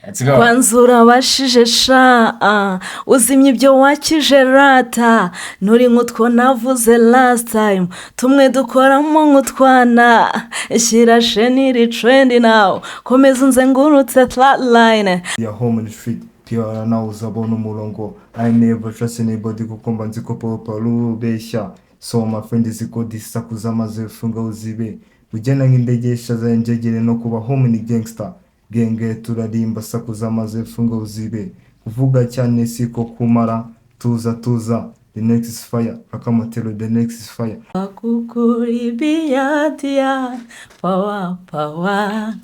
Let's go. Kwanza urabashije sha, uzimya ibyo wakije rata, nturi nk'utwo navuze last time, tumwe dukoramo nk'utwana. Shyira sheniri trend nawe, komeza unzengurutse line. Ya home in the street piyara, nawe uzabona umurongo. I never trust anybody kuko mba nzi ko papa rubeshya. So my friend, ziko disakuza maze funga uzibe ugenda nk'indege ishaza njegere no kuba home ni gangster genge turarimba. Sakuza maze funga uzibe, kuvuga cyane siko kumara. Tuza tuza, the next is fire akamotero, the next is fire. Kukuribiatia power power,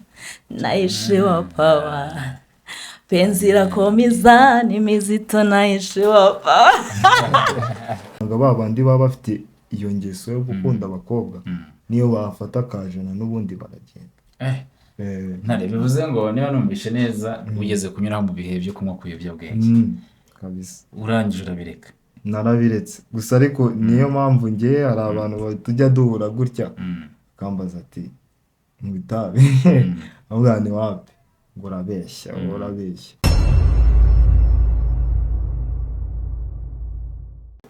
naishiwa power, penzi lako mizani mizito, naishiwa power. Ngo ba bandi baba bafite iyo ngeso yo gukunda abakobwa, niyo bafata akajana n'ubundi baragenda. Ntare, bivuze ngo niba numvishe neza, ugeze kunyuraho mu bihe byo kunywa ku biyobyabwenge? Kabisa. Urangije urabireka? Narabiretse gusa, ariko niyo mpamvu ngewe hari abantu tujya duhura gutya akambaza ati: "Mu itabi?" Avuga ni wapi, ngo urabeshya, urabeshya.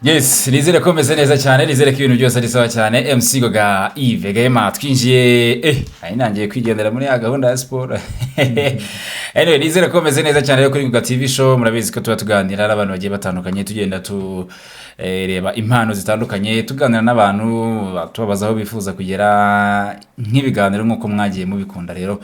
Yes, nizere ko meze neza cyane, nizere ko ibintu byose ari sawa cyane. MC Goga Yves Gahema twinjiye, ari nangiye kwigendera muri ya gahunda ya siporo. Anyway, nizere ko meze neza cyane. Rero kuri Goga TV Show murabizi ko tuba tuganira n'abantu bagiye batandukanye, tugenda tureba impano zitandukanye, tuganira n'abantu, tubabaza aho bifuza kugera, nk'ibiganiro nk'uko mwagiye mubikunda. Rero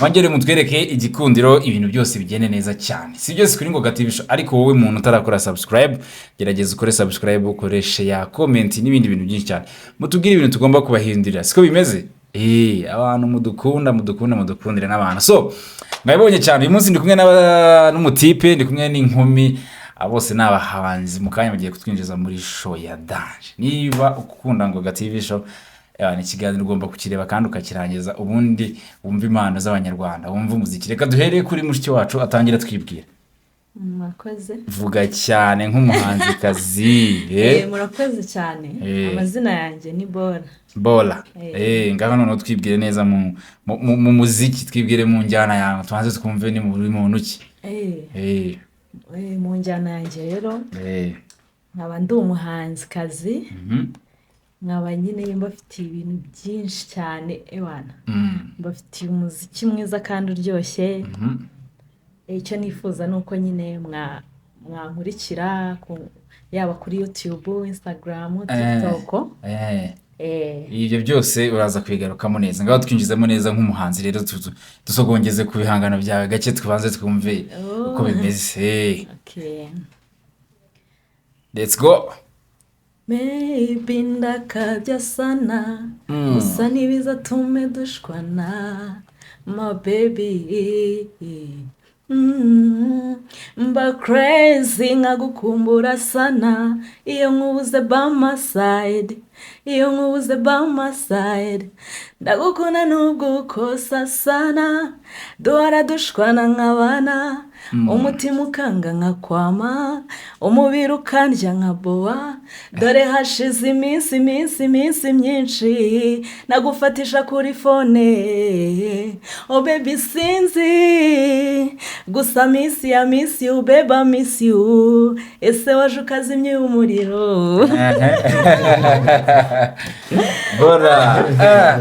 mwongere mutwereke igikundiro, ibintu byose bigende neza cyane. Si byose kuri Ngoga TV Show, ariko wowe muntu utarakora subscribe, gerageza ukore subscribe, ukoreshe ya comment n'ibindi bintu byinshi cyane, mutubwire ibintu tugomba kubahindurira. Siko bimeze? Abantu mudukunda, mudukunda, mudukundire n'abantu. So mwabibonye cyane, uyu munsi ndi kumwe n'umutipe, ndi kumwe n'inkumi, abo bose ni abahanzi. Mu kanya bagiye kutwinjiza muri show ya danger. Niba ukunda Ngoga TV Show, ni ikiganiro ugomba kukireba kandi ukakirangiza, ubundi wumva impano z'Abanyarwanda, wumva umuziki. Reka duhere kuri mushiki wacu atangira twibwira. Murakoze. Vuga cyane nk'umuhanzikazi. Murakoze cyane. Amazina yanjye ni Bora. Bora. Ngaho noneho twibwire neza mu muziki, twibwire mu njyana yawe, tubanze twumve ni muri muntu ki. Mu njyana yanjye rero, nkaba ndi umuhanzikazi, nkaba nyine mbafitiye ibintu byinshi cyane ewana, mbafitiye umuziki mwiza kandi uryoshye. Icyo nifuza ni uko nyine mwankurikira yaba kuri YouTube, Instagram, TikTok. Ibyo byose uraza kubigarukamo neza. Ngaho twinjizemo neza nk'umuhanzi rero, dusogongeze ku bihangano byawe gake, tubanze twumve uko bimeze. Okay. Let's go. Maybe ndakabya sana, gusa ntibizatume dushwana, my baby. Mba crazy nkagukumbura sana iyo nkubuze by my side, iyo nkubuze by my side. Ndagukunda nubwo ukosa sana, duhora dushwana nk'abana, umutima ukanga nkakwama, umubiri ukandya nka bowa. Dore hashize iminsi, iminsi, iminsi myinshi nagufatisha kuri phone. Oh baby, sinzi gusa miss ya miss you babe, I miss you. Ese waje ukazimya umuriro? Bora,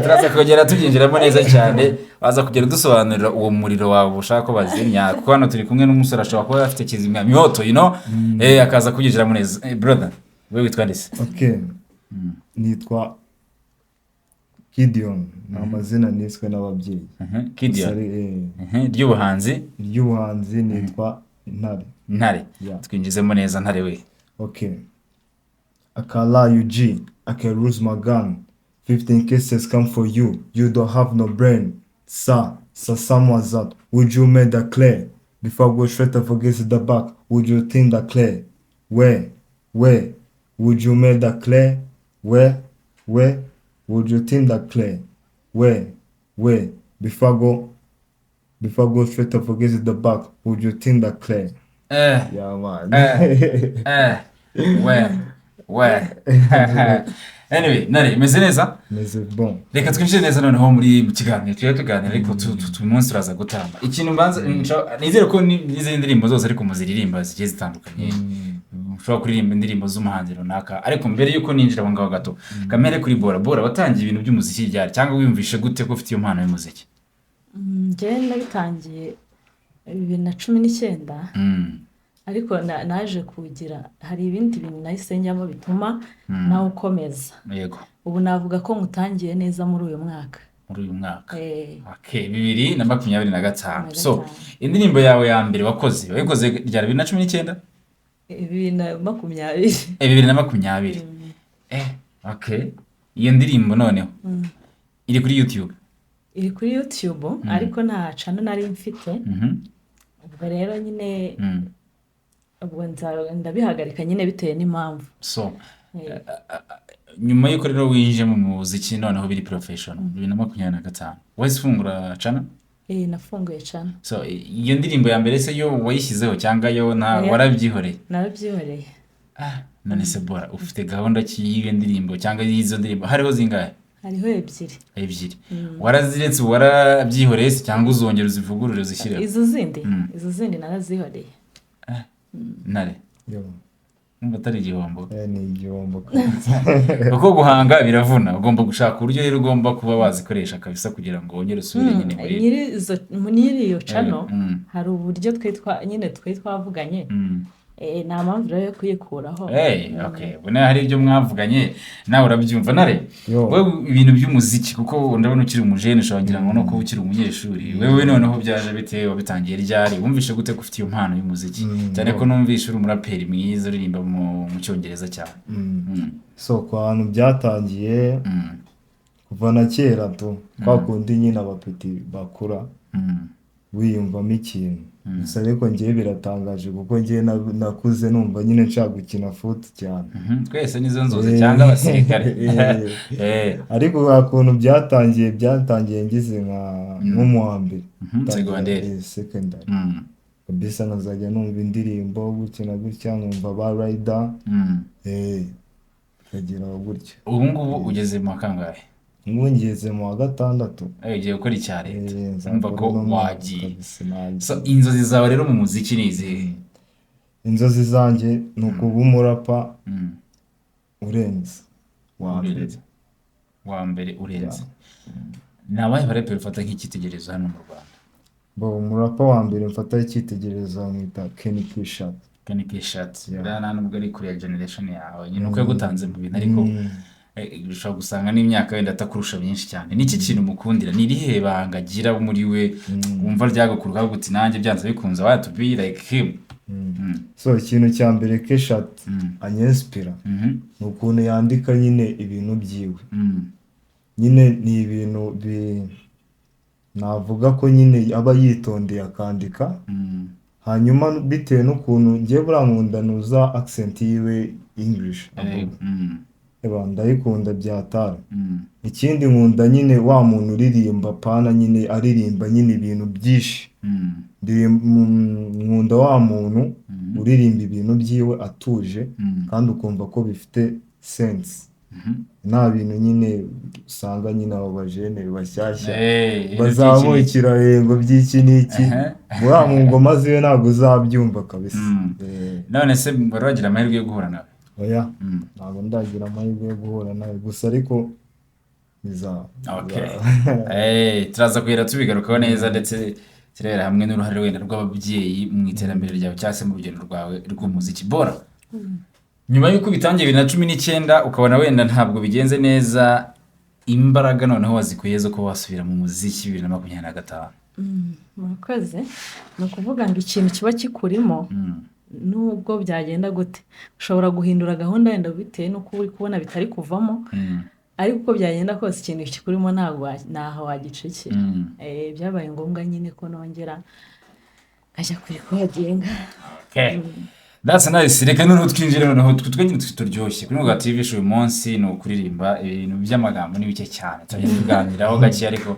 turaza kongera tubyinjiramo neza cyane, waza kugenda udusobanurira uwo muriro wawe ushaka ko bazimya, kuko hano turi kumwe n'umusore ashobora kuba afite kizimyamyoto, akaza kubyinjiramo neza. Brother, we witwa nde se? Okay, nitwa Gideon, ni amazina niswe n'ababyeyi. Gideon. Gusa ari, Ry'ubuhanzi? Ry'ubuhanzi nitwa Intare. Ntare. Yeah. Twinjizemo neza, Ntare we. Okay. I can lie you G, I can lose my gun. 15 cases come for you, you don't have no brain. Sir, sir, someone's that. Would you make that clear? Before I go straight up against the back, would you think that clear? Where? Where? Would you make that clear? Where? Where? Would you think that clear? Where? Where? Before I go straight up against the back, would you think that clear? Yeah, man. We we. Anyway, Nare, imeze neza. Meze bon. Reka twinjire neza noneho muri mu kiganiro tujye tuganira, ariko uyu munsi turaza gutamba ikintu mbanza nizere ko n'izindi ndirimbo zose ariko muziririmba zigiye zitandukanye, ushobora kuririmba indirimbo z'umuhanzi runaka. Ariko mbere y'uko ninjira aho ngaho gato, kamere kuri Bora. Bora, watangiye ibintu by'umuziki ryari, cyangwa wiyumvishe gute ko ufite iyo mpano y'umuziki? Njyewe nabitangiye 2019, ariko naje kugira, hari ibindi bintu nahise njyamo bituma nawe ukomeza. Ubu navuga ko ngutangiye neza muri uyu mwaka. Muri uyu mwaka? Eh. Okay, 2025. Na So gatanu. indirimbo yawe ya mbere wakoze, wayikoze ryari? 2019? 2020. 2020. Okay, iyo ndirimbo noneho iri kuri YouTube? Iri kuri YouTube, ariko nta channel nari mfite. Ubwo rero nyine ubwo ndabihagarika nyine bitewe n'impamvu. So nyuma y'uko rero winjiye mu muziki noneho biri professional, 2025 wahise ufungura channel? Eh, nafunguye channel. So iyo ndirimbo ya mbere se yo wayishyizeho cyangwa yo nta? Oya. Warabyihoreye? Narabyihoreye. Ah, none se Bora, ufite gahunda ki y'iyo ndirimbo cyangwa y'izo ndirimbo? Hariho zingahe? Hariho ebyiri. Ebyiri. Waraziretse, warabyihoreye se, cyangwa uzongera uzivugurure, uzishyireho? Izo zindi, izo zindi narazihoreye. Ntare, Yo. numva atari igihombo? Eh, ni igihombo kabisa. Kuko guhanga biravuna, ugomba gushaka uburyo rero ugomba kuba wazikoresha kabisa kugira ngo wongere usubire nyine muri Nyiri iyo channel, hari uburyo nyine twe twavuganye. Nta mpamvu rero yo kuyikuraho. Hey, okay. Ubona hari ibyo mwavuganye, nawe urabyumva, Ntare. Yo. Wowe ibintu by'umuziki, kuko ndabona ukiri umujene, ushobora kugira ngo no kuba ukiri umunyeshuri. Wewe noneho byaje bite? Wabitangiye ryari? Wumvishe gute ko ufite iyo mpano y'umuziki? Cyane ko numvishe uri umuraperi mwiza uririmba mu cyongereza cyane. So ku hantu byatangiye, kuva na kera tu, kwa kundi nyine abapeti bakura wiyumvamo ikintu gusa. Ariko ngewe biratangaje kuko ngewe nakuze numva nyine nshaka gukina foot cyane. Twese nizo nzozi, cyangwa abasirikare. Ariko nta kuntu byatangiye ngize nko mu wa mbere. Segonderi. Secondary kabisa, nkazajya numva indirimbo gutya na gutya, nkumva ba Rider, bikagera aho gutya. Ubu ngubu ugeze mu wa kangahe? Ubu ngeze mu wa gatandatu. Ugiye gukora icya leta. Eh, Urumva ko nzakora uno mwaka wagiye. kabisa, nagiye. So inzozi zawe rero mu muziki ni izihe? Inzozi zanjye ni ukuba umurapa urenze wa mbere. Urenze. Wa mbere urenze. Ni abahe baraperi ufata nk'icyitegererezo hano mu Rwanda? Bo, umurapa wa mbere mfataho icyitegererezo bamwita Kenny K-Shot. Kenny K-Shot? Yeah. Buriya nta nubwo ari kure ya generation yawe nyine, uko yagutanze mu bintu, ariko ushobora gusanga n'imyaka wenda atakurusha byinshi cyane. Ni iki kintu umukundira? Ni irihe banga agira muri we wumva ryagukuruka uti nanjye byanze bikunze I want to be like him? So ikintu cya mbere K-Shot anyinspira ni ukuntu yandika nyine ibintu byiwe. Nyine ni ibintu navuga ko nyine aba yitondeye akandika, hanyuma bitewe n'ukuntu ngiye buriya nkunda nuza accent yiwe, English avuga. Eba ndayikunda byatara. Ikindi nkunda nyine wa muntu uririmba pana nyine aririmba nyine ibintu byinshi. Nkunda wa muntu uririmba ibintu byiwe atuje, kandi ukumva ko bifite sense, nta bintu nyine usanga nyine abo bajene bashyashya Eh, bazamukira ngo by'iki n'iki. Muri mu ngoma ziwe ntabwo uzabyumva kabisa. None se wari wagira amahirwe yo guhura nawe? Oya, ntabwo ndagira amahirwe yo guhura nawe gusa, ariko bizaba. Okay. Turaza kugenda tubigarukaho neza, ndetse turebera hamwe n'uruhare wenda rw'ababyeyi mu iterambere ryawe cyangwa se mu rugendo rwawe rw'umuziki. Bora, nyuma y'uko ubitangiye 2019, ukabona wenda ntabwo bigenze neza, imbaraga noneho wazikuye zo kuba wasubira mu muziki 2025? Murakoze. Ni ukuvuga ngo ikintu kiba kikurimo, nubwo byagenda gute, ushobora guhindura gahunda wenda bitewe n'uko uri kubona bitari kuvamo, ariko uko byagenda kose ikintu kikurimo ntabwo ntaho wagicikira. Byabaye ngombwa nyine ko nongera nkajya kurikodinga. Okay. That's nice. Reka noneho twinjire noneho twe nyine turyoshye kuri Ngoga TV Show. Uyu munsi ni ukuririmba, ibintu by'amagambo ni bike cyane, turajya tuganiraho gake, ariko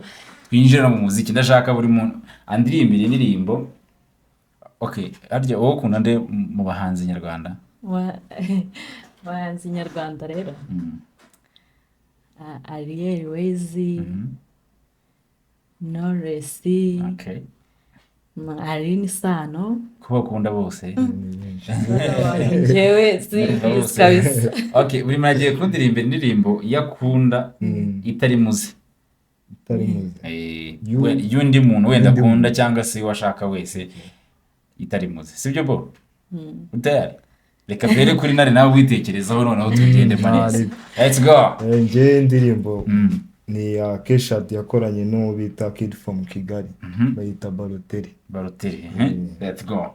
twinjire no mu muziki. Ndashaka buri muntu andirimbira indirimbo. Okay, harya wowe ukunda nde mu bahanzi nyarwanda? Bahanzi nyarwanda rero, Ariel Wayz, Knowless, Alyn Sano. Kuba bakunda bose. Njyewe simbizi Bose. kabisa. Okay, buri muntu agiye kundirimba indirimbo iyo akunda itari muzi. Itari muzi. Y'undi muntu wenda Y'undi akunda muntu. cyangwa se uwo ashaka wese, itari muzi, sibyo bo? Utayari, reka mbere kuri Ntare, nawe witekerezaho, noneho tugende neza. Let's go. Njye indirimbo ni iya Keshati yakoranye n'uwo bita Kid from Kigali, bayita Balotelli. Balotelli, let's go.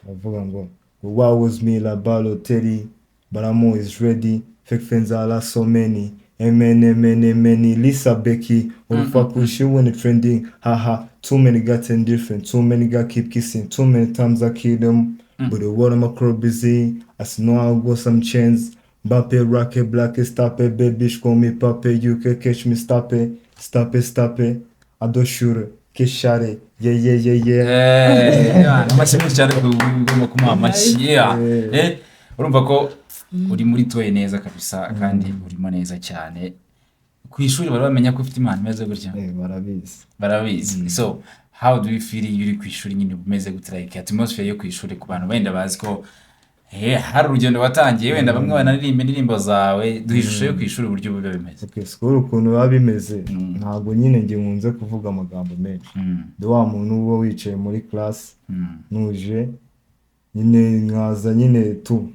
Bavuga ngo: "What was me like Balotelli, but I'm always ready. Fake friends are so many. Amen, amen, amen. Lisa Becky, oh fuck with she when it trending. Haha, too many got indifferent, too many got keep kissing, too many times I kill them. But the water my crew busy. I know I got some chains. Mbappe, rocket, black, stop it, baby, call me Pape, you can catch me, stop it, stop it, stop it. I don't shoot it, get shot it, yeah, yeah, yeah, yeah." Amashyi menshi cyane, ugomba kumuha amashyi, yeah. Urumva ko uri muri toye neza kabisa, kandi urimo neza cyane. Ku ishuri bari bamenya ko ufite impano imeze gutya? Barabizi. Barabizi. So how do you feel iyo uri ku ishuri nyine, umeze gute? Like atmosphere yo ku ishuri, ku bantu wenda bazi ko hari urugendo watangiye, wenda bamwe banaririmba indirimbo zawe, duha ishusho yo ku ishuri, uburyo biba bimeze. Okay, school ukuntu biba bimeze, ntabwo nyine njye nkunze kuvuga amagambo menshi. Ndi wa muntu uba wicaye muri class nuje nyine, nkaza nyine tu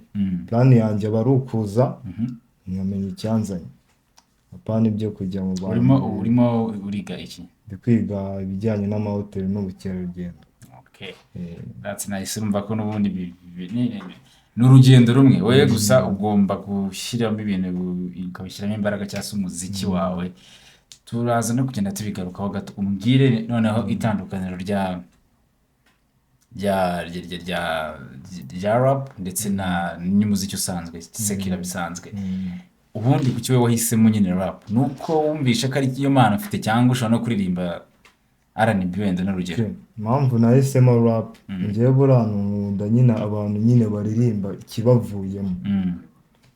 plan yanjye aba ari ukuza nkamenya icyanzanye, apana ibyo kujya mu bantu. Urimo uriga iki? Ndi kwiga ibijyanye n'amahoteli n'ubukerarugendo. Okay, that's nice. Urumva ko n'ubundi ni urugendo rumwe, wowe gusa ugomba gushyiramo ibintu, ukabishyiramo imbaraga cyangwa se umuziki wawe. Turaza no kugenda tubigarukaho gato. Umbwire noneho itandukaniro rya rap ndetse na n'umuziki usanzwe, secular bisanzwe. Ubundi kuki wowe wahisemo nyine rap? Ni uko wumvishe ko ari yo mpano ufite, cyangwa ushobora no kuririmba R&B wenda n'urugero? Okay, impamvu nahisemo rap, njyewe buriya nkunda nyine abantu nyine baririmba ikibavuyemo,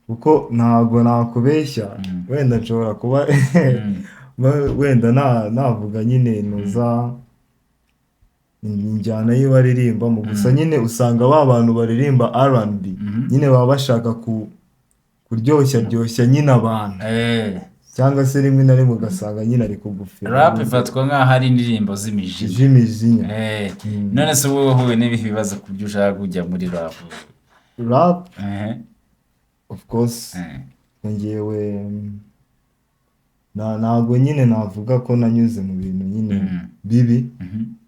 kuko ntabwo nakubeshya, wenda nshobora kuba wenda navuga nyine nuza injyana yo baririmbamo, gusa nyine usanga ba bantu baririmba R&B nyine baba bashaka kuryoshya ryoshya nyine abantu, cyangwa se rimwe na rimwe ugasanga nyine ari kugufira. Rap ifatwa nk'aho ari indirimbo z'imijinya. Z'imijinya. None se wowe wahuye n'ibihe bibazo ku byo ushaka kujya muri rap? Rap, of course, ngewe ntabwo nyine navuga ko nanyuze mu bintu nyine bibi,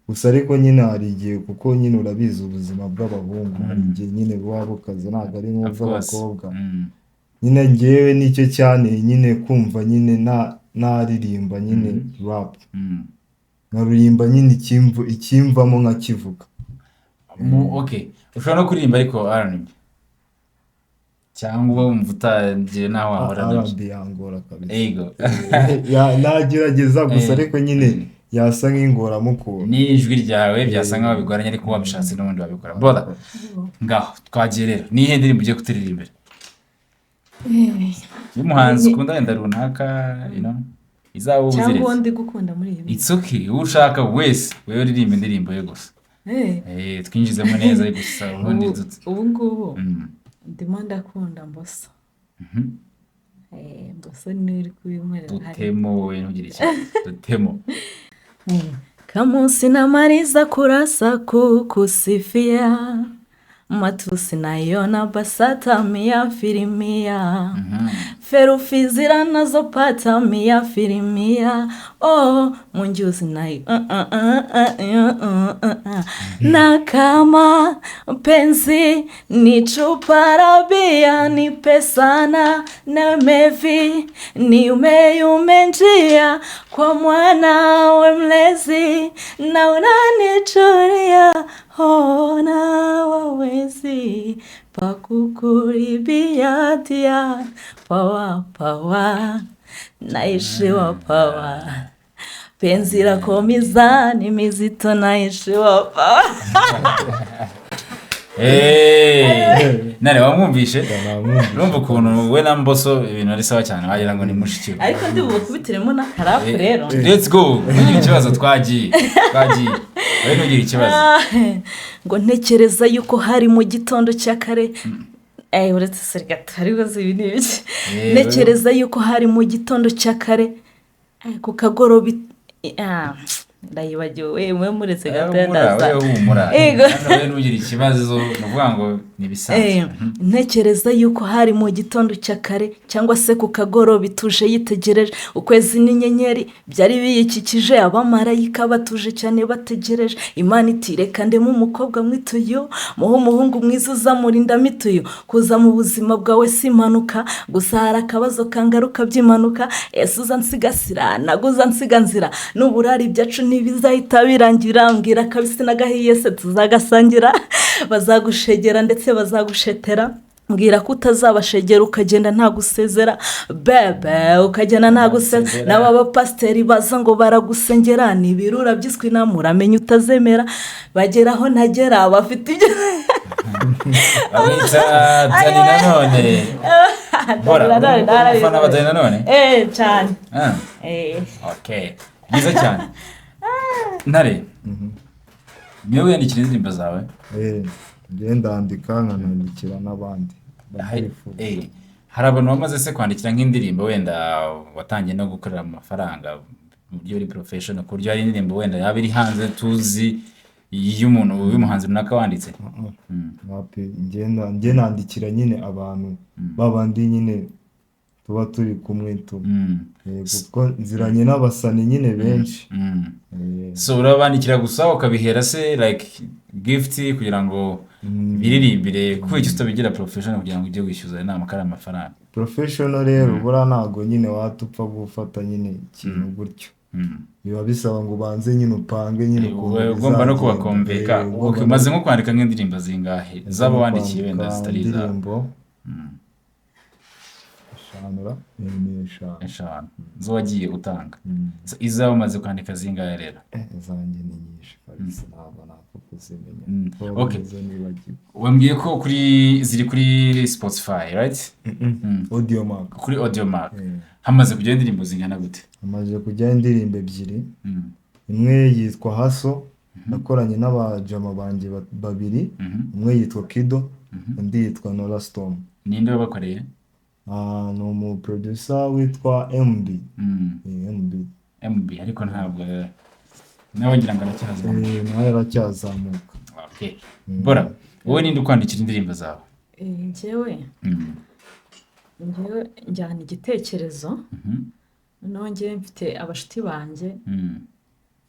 gusa ariko nyine hari igihe, kuko nyine urabizi ubuzima bw'abahungu, hari igihe nyine buba bukaze, ntabwo ari Of course. nk'ubw'abakobwa. Nyine ngewe nicyo cyanteye nyine kumva nyine naririmba nyine rap, nkaririmba nyine ikimvamo nkakivuga. Okay, ushobora no kuririmba ariko R&B, cyangwa uba wumva utagiye n'aho wahora nabyo? R&B yangora kabisa. Ego. Nagerageza gusa, ariko nyine yasa nk'ingoramo ukuntu. N'ijwi ryawe byasa nkaho bigoranye, ariko wabishatse n'ubundi wabikora. Bora ngaho twagiye rero, ni iyihe ndirimbo ugiye kuturirimbira y'umuhanzi ukunda wenda runaka, izaba Cyangwa uwo ubuziretse? ndi gukunda muri iyi minsi? It's okay, uwo ushaka wese, wewe uririmba indirimbo ye gusa. Twinjizemo neza gusa ubundi Ubu ngubu ndimo ndakunda Mbosso. Mbosso niwe uri kubinkorera hari. Dutemo, wowe ntugire ikibazo, dutemo. Kama sinamaliza kurasa kukusifia, matusi naiona basata mia firimia, ferufi zira nazopata mia firimia, oh munjuzi nayo na kama penzi ni chupa rabia, nipe sana na mevi niumeyume njia kwa mwana we mlezi na unanichuria ona wawezi pakukuribia tia pawa pawa naishiwa pawa penzi lako mizani mizito naishiwa pawa. Nare wamwumvishe? Namwumvishe. Urumva ukuntu we na Mboso ibintu ari sawa cyane, wagira ngo ni mushiki we. Ariko ndi bukubitiremo n'akarapu rero. Let's go, ntugire ikibazo, twagiye, twagiye, wowe ntugire ikibazo. Ah, ngo ntekereza yuko hari mu gitondo cya kare. Uretse se gato, ariko si ibi ni ibiki? Ntekereza yuko hari mu gitondo cya kare, ku kagoroba ndayibagiwe, we muretse gato. Humura. Ndaza. We humura. Yego. Hano we ntugire ikibazo, ni ukuvuga ngo ni ibisanzwe. Ntekereza yuko hari mu gitondo cya kare cyangwa se ku kagoroba, ituje yitegereje ukwezi n'inyenyeri byari biyikikije, abamarayika batuje cyane bategereje. Imana iti: "Reka ndeme umukobwa mwituyu, muhe umuhungu mwiza uzamurinda mituyu. Kuza mu buzima bwawe si impanuka, gusa hari akabazo kangaruka by'impanuka. Ese uza nsigasira nago uza nsiga nzira? N'uburari ibyacu ntibizahita birangira. Mbwira akabisi n'agahiye se tuzagasangira? Bazagushegera ndetse bazagushetera. Mbwira ko utazabashegera ukagenda nta gusezera, bebe, ukagenda nta gusezera. N'aba bapasiteri baza ngo baragusengera ni ibirura byiswe inama, uramenye utazemera. Bagera aho ntagera, bafite ibyo." Bamwita Dani Nanone. Bora umufana wa Dani Nanone? Eh, cyane. Ah, Eh. okay, byiza cyane. Ntare, niwe wiyandikira indirimbo zawe? Eh, njye ndandika nkanandikira n'abandi babyifuza. Hari abantu bamaze se kwandikira nk'indirimbo, wenda watangiye no gukorera mu mafaranga mu buryo buri professional, ku buryo hari indirimbo wenda yaba iri hanze tuzi y'umuntu w'umuhanzi runaka wanditse? Wapi, njye nandikira nyine abantu babandi nyine tuba turi kumwe tu. Kuko nziranye n'abasani nyine benshi. So urabandikira gusa ukabihera se like gift kugira ngo biririmbire? Kuko icyo utabigira professional kugira ngo ujye wishyuza inama ko ari amafaranga? Professional rero buriya ntabwo nyine wahita upfa gufata nyine ikintu gutyo. Biba bisaba ngo ubanze nyine upange nyine ukuntu Ugomba no bizagenda. kubakomveka. Ugomba Okay, no umaze nko kwandika nk'indirimbo zingahe zaba wandikiye wenda kwandika zitari izawe? Indirimbo 5 ra, ni 5. 5 zo wagiye utanga. So, izawe umaze kwandika zingahe rero? Izanjye ni nyinshi kabisa, ntabwo napfa kuzimenya. Kuko nizo nibagiwe. Wambwiye ko kuri ziri kuri Spotify, right? Audiomack. Kuri Audiomack. Eh. Hamaze kujyaho indirimbo zingana gute? Hamaze kujyaho indirimbo ebyiri. Imwe yitwa Haso, nakoranye n'abajama banjye babiri. Umwe yitwa Kido, undi yitwa Nora Storm. Ninde wabakoreye? Ah, ni umuproducer witwa MB. MB. MB, ariko ntabwo nawe ngira ngo aracyazamuka. Eh, nawe aracyazamuka. Okay, Bora, wowe ninde ukwandikira indirimbo zawe? Njyewe njyewe njyana igitekerezo, noneho njyewe mfite abashuti banjye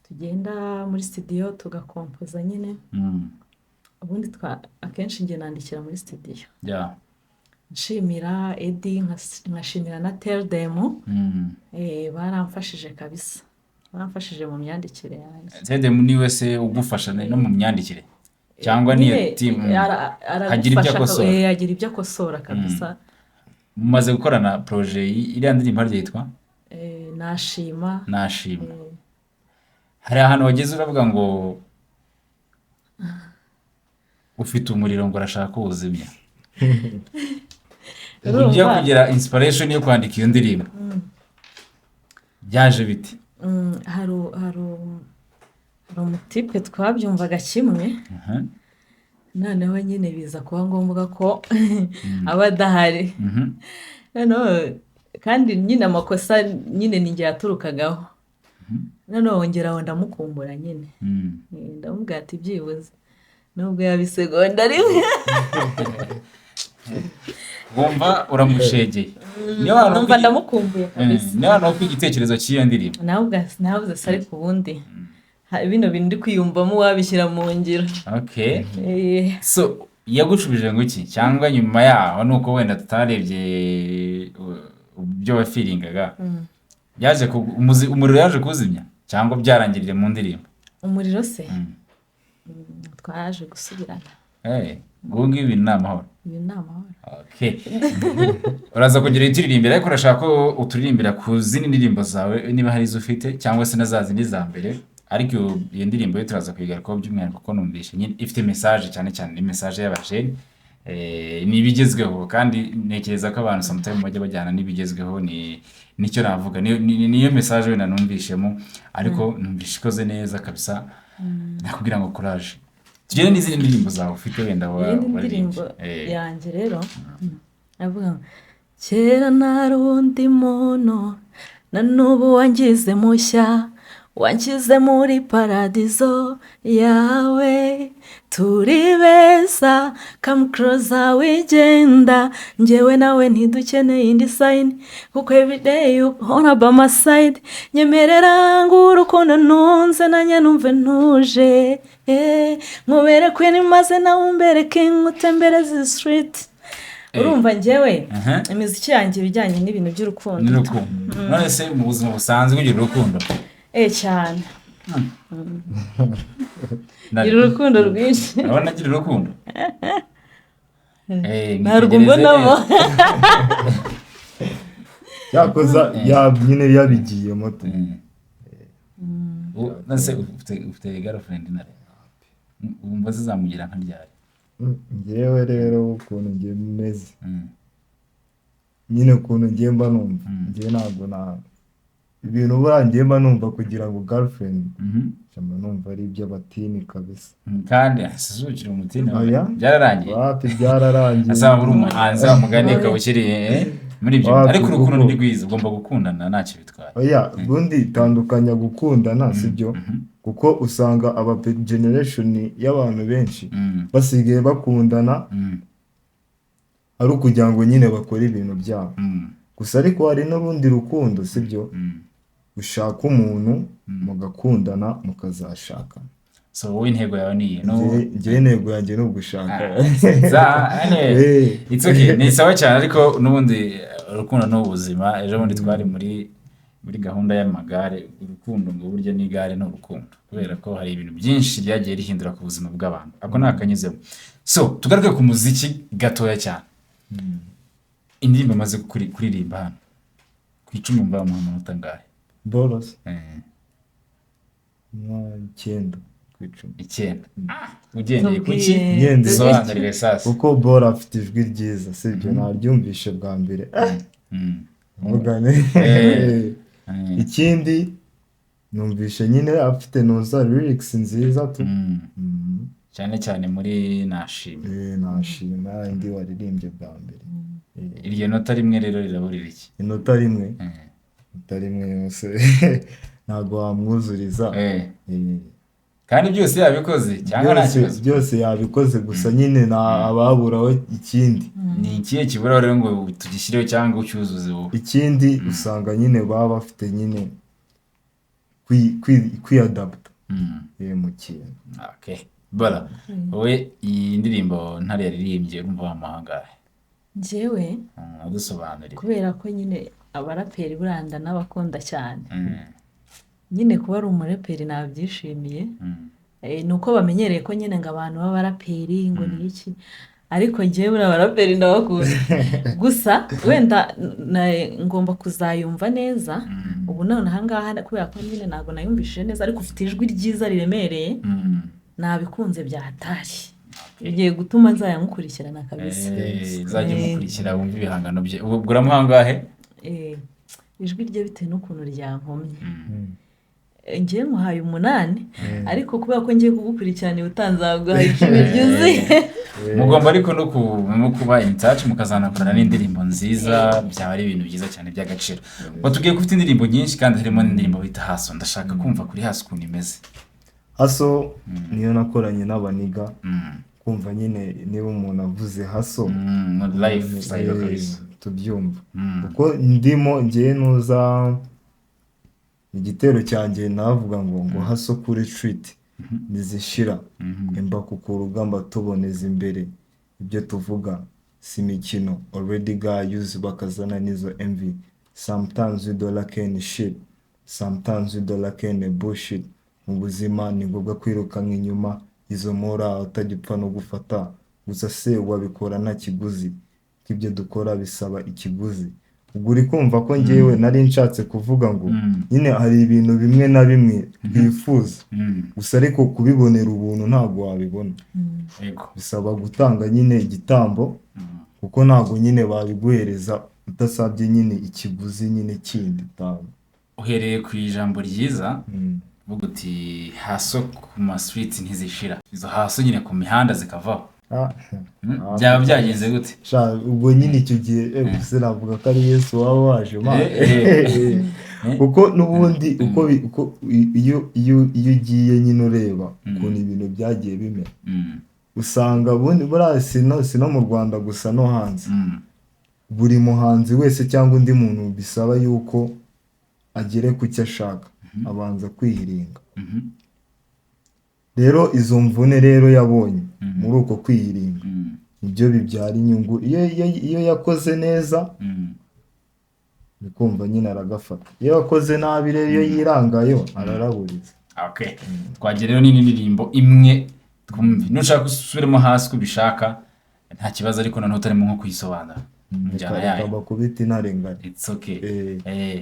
tugenda muri studio tugakompoza nyine. Ubundi akenshi njye nandikira muri studio. Nshimira Edi, nkashimira na Teldemu. Baramfashije kabisa, baramfashije mu myandikire yanjye. Tedem niwe se ugufasha no mu myandikire cyangwa niyo Nyine, team? Hagira ibyo aragufasha akosora. Agira ibyo akosora kabisa. Mumaze gukorana projet iriya ndirimbo harya yitwa? Nashima. Nashima. Hari ahantu wageze uravuga ngo ufite umuriro, ngo urashaka kuwuzimya. Ujya Urumva? kugira inspiration yo kwandika iyo ndirimbo byaje bite? Hari umutipe twabyumvaga kimwe. Noneho nyine biza kuba ngombwa ko aba adahari. Noneho kandi nyine amakosa nyine ni njye yaturukagaho, noneho wongera aho ndamukumbura nyine. Ndamubwira ati byibuze nubwo yaba isegonda rimwe. Wumva uramushegeye, niyo hantu Numva ndamukumbuye kabisa. Niyo hantu ho kwiga igitekerezo cy'iyo ndirimbo. Nawe nabuze se, ariko ubundi bino bintu ndi kwiyumvamo wabishyira mu ngiro. So yagushubije ngo iki? Cyangwa nyuma yaho nuko wenda tutarebye ibyo wafiringaga, yaje umuriro yaje kuwuzimya cyangwa byarangirire mu ndirimbo? Umuriro se? Twaje gusubirana. Ubu ngubu ibintu ni amahoro. Ibi ni amahoro. Okay. Uraza kugira uturirimbira, ariko urashaka ko uturirimbira ku zindi ndirimbo zawe niba hari izo ufite, cyangwa se na za zindi za mbere. Ariko iyo ndirimbo yo turaza kuyigarukaho by'umwihariko, kuko numvishe nyine ifite message, cyane cyane ni message y'abajene. Ni ibigezweho, kandi ntekereza ko abantu sometimes bajya bajyana n'ibigezweho. Ni nicyo navuga, niyo message wenda numvishemo, ariko numvishe ikoze neza kabisa. Nakubwira ngo courage. Tugende n'izindi ndirimbo zawe ufite wenda Iyindi waririmbye. ndirimbo yanjye rero avuga ngo kera ntari undi muntu, na n'ubu wangize mushya, wanshyize muri paradizo yawe. Turi beza, come closer, wigenda. Njyewe nawe ntidukeneye indi sign, kuko everyday you wanna by my side. Nyemerera ngo urukundo ntunze, nanjye numve ntuje. Nkubere queen maze nawe umbere king, utembereze street. Urumva njyewe imiziki yanjye ibijyanye n'ibintu by'urukundo. N'urukundo. None se mu buzima busanzwe ugira urukundo? Eh, cyane. Ngira urukundo rwinshi. Urabona agira urukundo. Ntabwo mwitegereze mbonamo. neza. Yakoza nyine yabigiyemo tu. None se ufite girlfriend nare wumva zizamugira nka ryari? Njyewe rero ukuntu ngiye meze, nyine ukuntu ngiye mba numva, njyewe ntabwo na ibintu buriya ngiye mba numva kugira ngo girlfriend, mba numva ari iby'abatini kabisa. Kandi asuzukira umutima. Oya. Byararangiye. Wapi, byararangiye. Asaba uri umuhanzi wa mugani ukaba ukiri muri ibyo. Wapi, Ariko urukundo ni rwiza, ugomba gukundana, ntacyo bitwaye. Oya, ubundi tandukanya gukundana, sibyo? Kuko usanga aba generation y'abantu benshi basigaye bakundana ari ukugira ngo nyine bakore ibintu byabo gusa. Ariko hari n'urundi rukundo, sibyo? Ushaka umuntu mugakundana, mukazashakana. So wowe intego yawe ni iyi? Njyewe intego yanjye ni ugushaka. It's okay, ni sawa cyane. Ariko n'ubundi urukundo ni ubuzima. Ejo bundi twari muri gahunda y'amagare. Urukundo ngo burya n'igare ni urukundo, kubera ko hari ibintu byinshi ryagiye rihindura ku buzima bw'abantu. Ako ni akanyuzemo. So tugaruke ku muziki gatoya cyane. Indirimbo amaze kuririmba hano, ku 10 mbamuha amanota angahe? Boros nka 9 ku 10. 9 ugendeye ku ki? Tubwiye. Sobanurire sasa. Kuko Bora afite ijwi ryiza, sibyo? Naryumvishe bwa mbere, mugane. Ikindi numvishe nyine afite noza lyrics nziza tu. Cyane cyane muri Nashima. Nashima indi waririmbye bwa mbere. Iryo nota rimwe rero riraburira iki? Inota rimwe, inota rimwe yose ntabwo wamwuzuriza. Kandi byose yabikoze cyangwa nta Byose kibazo? Byose yabikoze, gusa nyine nta ababuraho ikindi. Ni ikihe kibura rero ngo tugishyireho cyangwa ucyuzuze wowe? Ikindi usanga nyine baba bafite nyine kwiyadaputa mu kintu. Okay, bara wowe iyi ndirimbo Ntare yaririmbye, urumva wamuha angahe? Njyewe Adusobanurire. kubera ko nyine abaraperi buriya ndanabakunda cyane, nyine kuba ari umuraperi nabyishimiye. Ni uko bamenyereye ko nyine ngo abantu b'abaraperi ngo ni iki, ariko njyewe buriya abaraperi ndabakunda. Gusa wenda ngomba kuzayumva neza. Ubu none ahangaha kubera ko nyine ntabwo nayumvishije neza, ariko ufite ijwi ryiza riremereye. Nabikunze bya hatari, bigiye gutuma nzayamukurikirana kabisa. Uzajya umukurikira wumve ibihangano bye. Ubwo uramuha angahe? Ijwi rye bitewe n'ukuntu ryankomye, njyewe muhaye 8, ariko kubera ko ngiye kugukurikirana utanzaguha 10 ryuzuye. Mugomba ariko no kuba in touch, mukazanakorana n'indirimbo nziza, byaba ari ibintu byiza cyane by'agaciro. Watubwiye ko ufite indirimbo nyinshi kandi harimo n'indirimbo bita Hustle. Ndashaka kumva kuri Hustle ukuntu imeze. Hustle niyo nakoranye n'abaniga. Kumva nyine niba umuntu avuze hustle, Life style kabisa. Tubyumva kuko ndimo ngewe nuza igitero cyanjye navuga ngo hustle kuri street ntizishira, imbaku ku rugamba tuboneza imbere, ibyo tuvuga si imikino, already got used bakazana n'izo envy, sometimes we don't like any shit, sometimes we don't like any bullshit. Mu buzima ni ngombwa kwirukanka inyuma izo mora utagipfa no gufata gusa se wabikora nta kiguzi, ko ibyo dukora bisaba ikiguzi. Ubwo uri kumva ko ngewe nari nshatse kuvuga ngo nyine hari ibintu bimwe na bimwe twifuza gusa, ariko kubibonera ubuntu ntabwo wabibona. Bisaba gutanga nyine igitambo, kuko ntabwo nyine babiguhereza udasabye nyine ikiguzi nyine kindi utanga. Uhereye ku ijambo ryiza, uvuga uti hustle ku ma street ntizishira, izo hustle nyine ku mihanda zikavaho. Byaba byagenze gute? Sha, ubwo nyine icyo gihe gusa navuga ko ari Yesu waba waje, man. Kuko n'ubundi uko iyo ugiye nyine ureba ukuntu ibintu byagiye bimera, usanga ubundi buriya si no mu Rwanda gusa, no hanze, buri muhanzi wese cyangwa undi muntu bisaba yuko agere ku cyo ashaka abanza kwihiringa. Rero izo mvune rero yabonye muri uko kwihiringa nibyo bibyara inyungu. Iyo yakoze neza, bikumva nyine aragafata. Iyo yakoze nabi rero, iyo yirangayo, araraburiza. Okay, twagira rero n'indi ndirimbo imwe twumve. Nushaka usubiremo hasi uko ubishaka, nta kibazo, ariko noneho utarimo nko kuyisobanura mu njyana Reka yayo. Bakubita intare ngari. It's okay.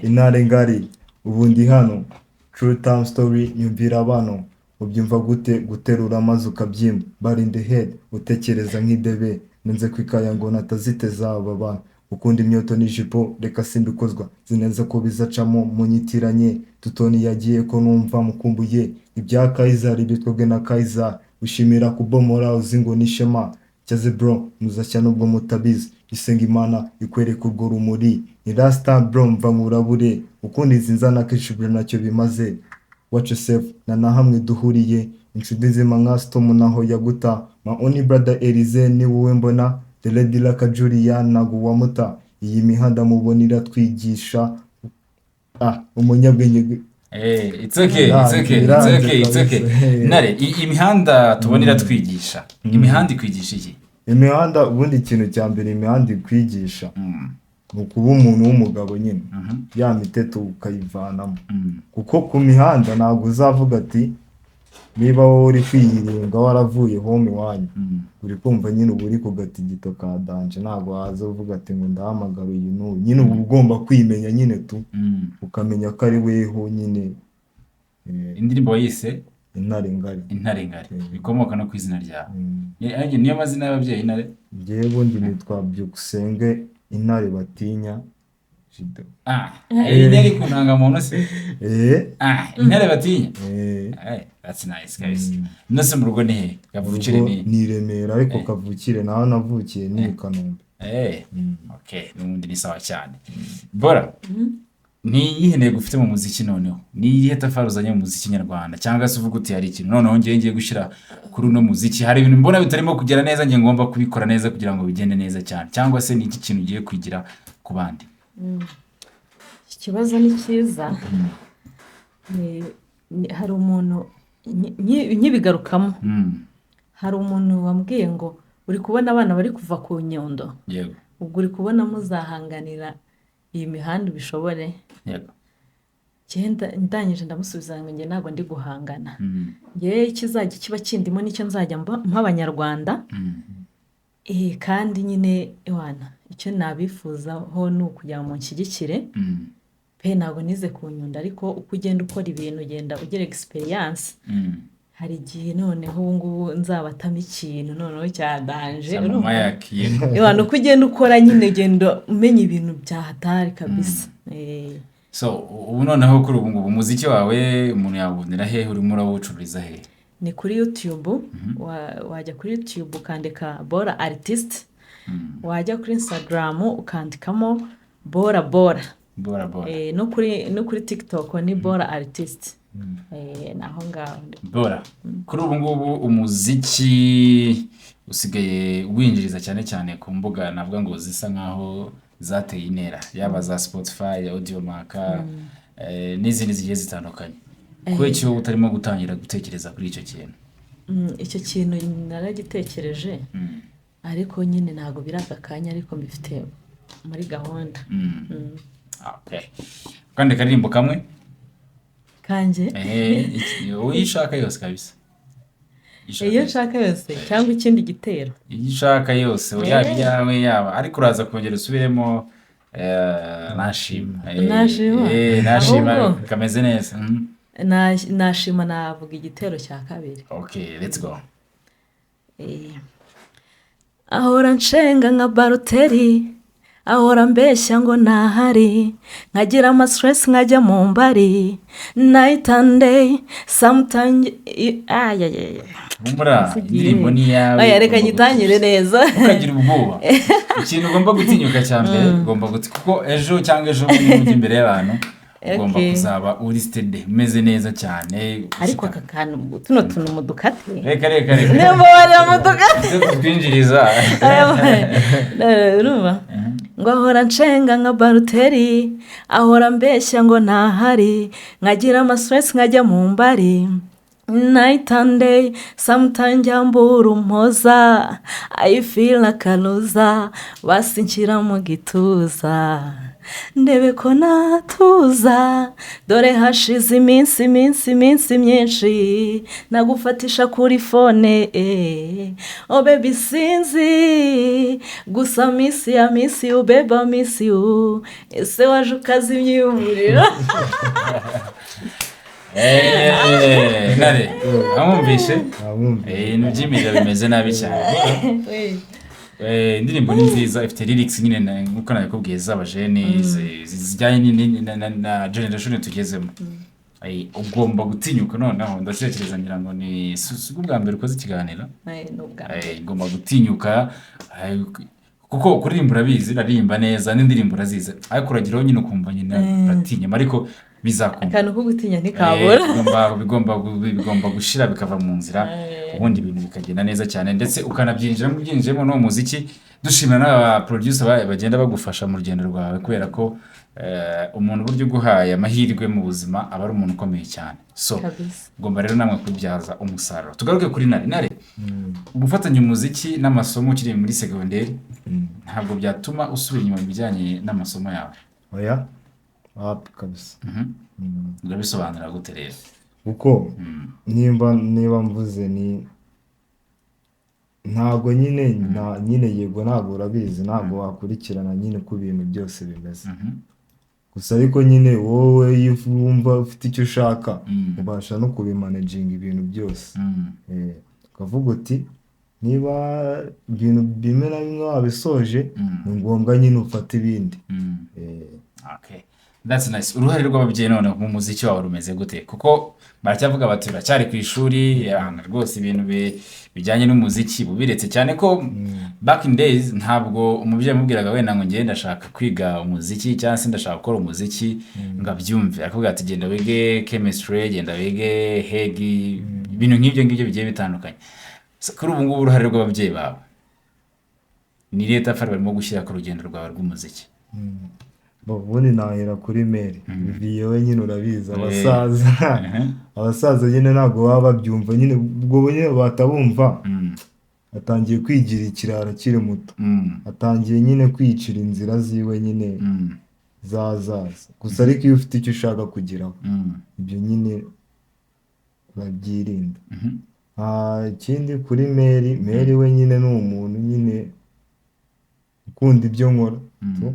Intare ngari, ubu ndi hano, true time story, nyumvira bano. Ubyumva gute guterura maze ukabyimba bari in the head, utekereza nk'idebe nenze kwikaya ngo nataziteza aba bantu ukunda imyoto n'ijipo. Reka simbikozwa zineza ko bizacamo munyitiranye tutoni yagiye ko numva mukumbuye ibya Kayizari bitwebwe na Kayizari ushimira kubomora uzi ngo nishema cyaze bro, muzashya nubwo mutabizi. Isenga Imana ikwereka urwo rumuri ni rasta bro, mva murabure ukundi izi nzana kenshi bro nacyo bimaze. Watch yourself, na na hamwe duhuriye inshuti nzima nka Storm naho yaguta. My only brother Elize ni wowe mbona, the lady like Julia ntago wamuta. Iyi mihanda mubona iratwigisha, umunyabwenge. It's okay, it's okay, it's Biranze okay, it's okay. kabisa. Ntare, imihanda tubona iratwigisha. Imihanda ikwigisha iki? Imihanda ubundi, ikintu cya mbere imihanda ikwigisha ni ukuba umuntu w'umugabo nyine, ya miteto ukayivanamo, kuko ku mihanda ntabwo uzavuga ati niba wowe uri kwiyiringa waravuye home iwanyu, uri kumva nyine uba uri ku gatigito ka danger, ntabwo waza uvuga ati ngo ndahamagara uyu n'uyu. Nyine uba ugomba kwimenya nyine tu, ukamenya ko ari weho nyine. Indirimbo wayise Intare ngari. Intare ngari, bikomoka no ku izina ryawe. Niyo mazina y'ababyeyi, Intare? Njyewe ubundi nitwa Byukusenge Intare Batinya Jido. Ah, intare ku ndangamuntu se? Eh. Ah, Intare Batinya. Eh. That's nice kabisa. Nose mu rugo ni he? Kavukire Urugo ni? Ni i Remera, ariko kavukire naho navukiye ni i Kanombe. Okay, n'ubundi ni sawa cyane. Bora, ni iyihe ntego ufite mu muziki noneho? Ni irihe tafari uzanye mu muziki nyarwanda? Cyangwa se uvuga uti hari ikintu noneho ngiye gushyira kuri uno muziki, hari ibintu mbona bitarimo kugera neza, ngiye ngomba kubikora neza kugira ngo bigende neza cyane. Cyangwa se ni iki kintu ugiye kwigira ku bandi? Iki kibazo ni cyiza. Hari umuntu nkibigarukamo, hari umuntu wambwiye ngo uri kubona abana bari kuva ku Nyundo, ubwo uri kubona muzahanganira iyi mihanda ubishobore? Njye ndangije ndamusubiza ngo njye ntabwo ndi guhangana. Njyewe ikizajya kiba kindimo nicyo nzajya mpa Abanyarwanda. Kandi nyine ewana icyo nabifuzaho ni ukugira ngo munshyigikire pe. Ntabwo nize ku Nyundo, ariko uko ugenda ukora ibintu ugenda ugira experience. Hari igihe noneho ubu ngubu nzabatamo ikintu noneho cya danger. Mama. Urumva? Yakiye. Ewana uko ugenda ukora nyine ugenda umenya ibintu bya hatari kabisa. So ubu noneho kuri ubu ngubu umuziki wawe umuntu yawubonera hehe? Urimo urawucururiza hehe? Ni kuri YouTube. Wajya kuri YouTube ukandika Bora Artist, wajya kuri Instagram ukandikamo Bora Bora. Bora Bora. No kuri TikTok ni Bora Artist. Ni aho ngaho. Bora, kuri ubu ngubu umuziki usigaye winjiriza cyane cyane ku mbuga navuga ngo zisa nkaho zateye intera, yaba za Spotify, Audiomack, n'izindi zigiye zitandukanye. Kubera iki wowe utarimo gutangira gutekereza kuri icyo kintu? Icyo kintu naragitekereje, ariko nyine ntabwo biri aka kanya, ariko mbifite muri gahunda. Okay. Kandi karirimbo kamwe. Kanjye? Uyishaka yose kabisa. Ishaka Iyo yose. nshaka yose cyangwa ikindi gitero? Iyo ushaka yose, yaba iyawe, yaba ariko uraza kongera usubiremo. Nashima. Nashima? Nashima Ahubwo? kameze neza. Nashima navuga igitero cya kabiri. Okay, let's go. Ahora nshenga nka baruteri, ahora mbeshya ngo ntahari, nkagira ama stress, nkajya mu mbari night and day sometimes. Ayayaya. Humura, indirimbo ni iyawe. Oya, reka ugomba nyitangire neza. Ukagira ubwoba. Ikintu ugomba gutinyuka cya mbere, ugomba kuko ejo cyangwa ejo bundi ujya imbere y'abantu, ugomba kuzaba uri steady, umeze neza cyane. Ariko aka kantu, tuno tuntu mudukate. Reka, reka, reka. Niyo mbabarira, mudukate. Ibyo tutwinjiriza. Urumva ngo ahora nshenga nka baruteri, ahora mbeshya ngo ntahari, nkagira ama stress, nkajya mu mbari night and day sometimes, njya mbura umpoza, I feel like a loser, basi nshyira mu gituza ndebe ko natuza. Dore hashize iminsi, iminsi, iminsi myinshi nagufatisha kuri phone. Oh baby, sinzi gusa miss ya miss you baby, miss you. Ese waje ukazimya umuriro? Ntare amwumvishe. Namwumvise. Ibintu by'imiriro bimeze nabi cyane. Indirimbo ni nziza, ifite lyrics nyine nkuko nabikubwiye z'abajene, zijyanye na generation tugezemo. Ugomba gutinyuka noneho. Ndatekereza ngira ngo ni si ubwa mbere ukoze ikiganiro. Ni ubwa mbere. Ugomba gutinyuka, kuko kuririmba urabizi, uririmba neza n'indirimbo urazizi, ariko urageraho nyine ukumva nyine uratinya, ariko bizakunda. Akantu ko gutinya ntikabura. Bigomba gushira, bikava mu nzira, ubundi ibintu bikagenda neza cyane, ndetse ukanabyinjiramo, ubyinjiyemo n'uwo muziki. Dushimira n'aba producer bagenda bagufasha mu rugendo rwawe, kubera ko umuntu burya uguhaye amahirwe mu buzima aba ari umuntu ukomeye cyane. So ugomba rero namwe kubibyaza umusaruro. Tugaruke kuri Ntare. Ntare, gufatanya umuziki n'amasomo ukiri muri segonderi ntabwo byatuma usubira inyuma mu bijyanye n'amasomo yawe? Oya, wapi kabisa. Urabisobanura gute rero? Kuko nimba mvuze ni ntabwo nyine nyine, yego, ntabwo urabizi, ntabwo wakurikirana nyine uko ibintu byose bimeze. Gusa ariko nyine wowe iyo wumva ufite icyo ushaka, ubasha no kubimanaginga ibintu byose. Ukavuga uti niba ibintu bimwe na bimwe wabisoje, ni ngombwa nyine ufate ibindi. Okay. That's nice. Uruhare rw'ababyeyi none mu muziki wawe rumeze gute? Kuko baracyavuga bati uracyari ku ishuri, rwose ibintu bijyanye n'umuziki bubiretse, cyane ko back in days ntabwo umubyeyi amubwiraga wenda ngo ngende ndashaka kwiga umuziki cyangwa se ndashaka gukora umuziki ngo abyumve. Akubwira ati genda wige chemistry, genda wige HEG, ibintu nk'ibyo ngibyo bigiye bitandukanye. So, kuri ubu ngubu uruhare rw'ababyeyi bawe ni irihe tafari barimo gushyira ku rugendo rwawe rw'umuziki? Bo, ubundi nahera kuri mère viyewe nyine, urabizi, abasaza, abasaza nyine ntabwo baba babyumva nyine, ubwo nyine batabumva. Atangiye kwigira ikirara akiri muto, atangiye nyine kwicira inzira ziwe nyine z'ahazaza. Gusa ariko iyo ufite icyo ushaka kugeraho, ibyo nyine urabyirinda. Ikindi kuri mère, mère we nyine ni umuntu nyine ukunda ibyo nkora tu.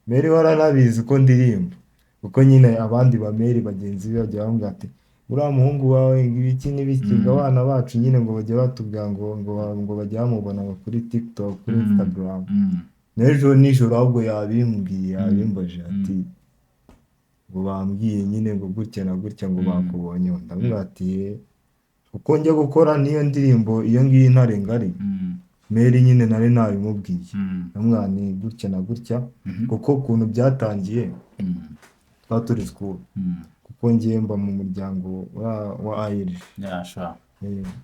Mère we aranabizi ko ndirimba, kuko nyine abandi ba mère bagenzi be bajya bamubwira ati uriya muhungu wawe ngo ibiki n'ibiki, ngo abana bacu nyine ngo bajya batubwira ngo bajya bamubona ngo kuri TikTok, kuri Instagram. N'ejo nijoro ahubwo yabimbwiye, yabimbaje ati ngo bambwiye nyine ngo gutya na gutya, ngo bakubonye. Ndamubwira ati "Ye." Kuko njya gukora n'iyo ndirimbo iyo ngiyo Intare Ngari, mère nyine nari nabimubwiye, ndamubwira ni gutya na gutya, kuko ukuntu byatangiye, twari turi school, kuko ngiye mba mu muryango wa AERG. Yeah, sure.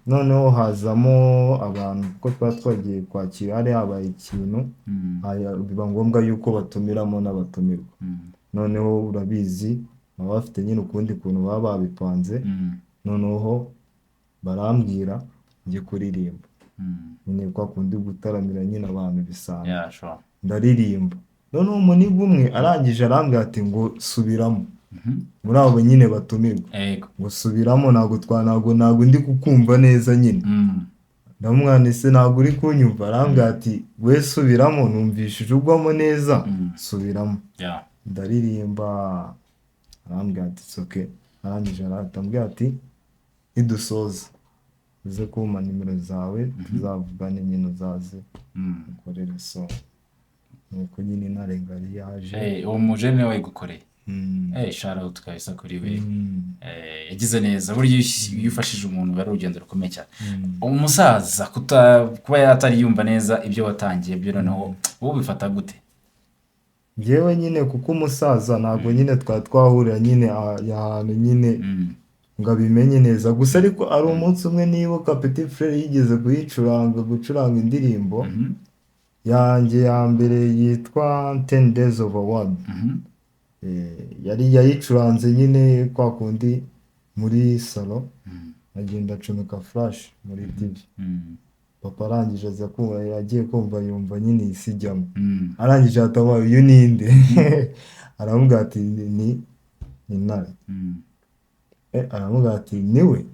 Noneho hazamo abantu, kuko twari twagiye kwakira, hari habaye ikintu, biba ngombwa yuko batumiramo n'abatumirwa. Noneho urabizi baba bafite nyine ukundi kuntu baba babipanze. Noneho barambwira njye kuririmba, nyine kwa kundi gutaramira nyine abantu bisanzwe. Yeah, sure. Ndaririmba, noneho umuniga umwe arangije arambwira ati ngo subiramo, muri abo nyine batumirwa, Ego. ngo subiramo, ntabwo ndi kukumva neza nyine. Ndamwana, ese ntabwo uri kunyumva? Arambwira ati: "We subiramo, numvishije ugwamo neza, subiramo." Ndaririmba, arambwira ati: "It's okay." Arangije arambwira ati: "Nidusoza uze kumpa nimero zawe, tuzavugane nyine, uzaze ukorere song." Nuko nyine Intare Ngari yaje. Uwo mujene niwe wayigukoreye? Mm. Shout out kabisa kuri we. Yagize neza. Burya iyo ufashije umuntu biba ari urugendo rukomeye cyane. Umusaza kuba yatari yumva neza ibyo watangiye byo, noneho wowe ubifata gute? Njyewe nyine, kuko umusaza ntabwo nyine twari twahurira nyine ahantu nyine ngo abimenye neza gusa, ariko ari umunsi umwe nibuka Petit Frere yigeze kuyicuranga, gucuranga indirimbo yanjye ya mbere yitwa 10 Days of Award. Yari yayicuranze nyine kwa kundi muri salo, agenda acomeka flash muri TV. Papa arangije aza kumva, yagiye kumva yumva nyine isi ijyamo. Arangije ahita: "Uyu ninde?" Aramubwira ati: "Ni Intare." Aramubwira ati: "Niwe."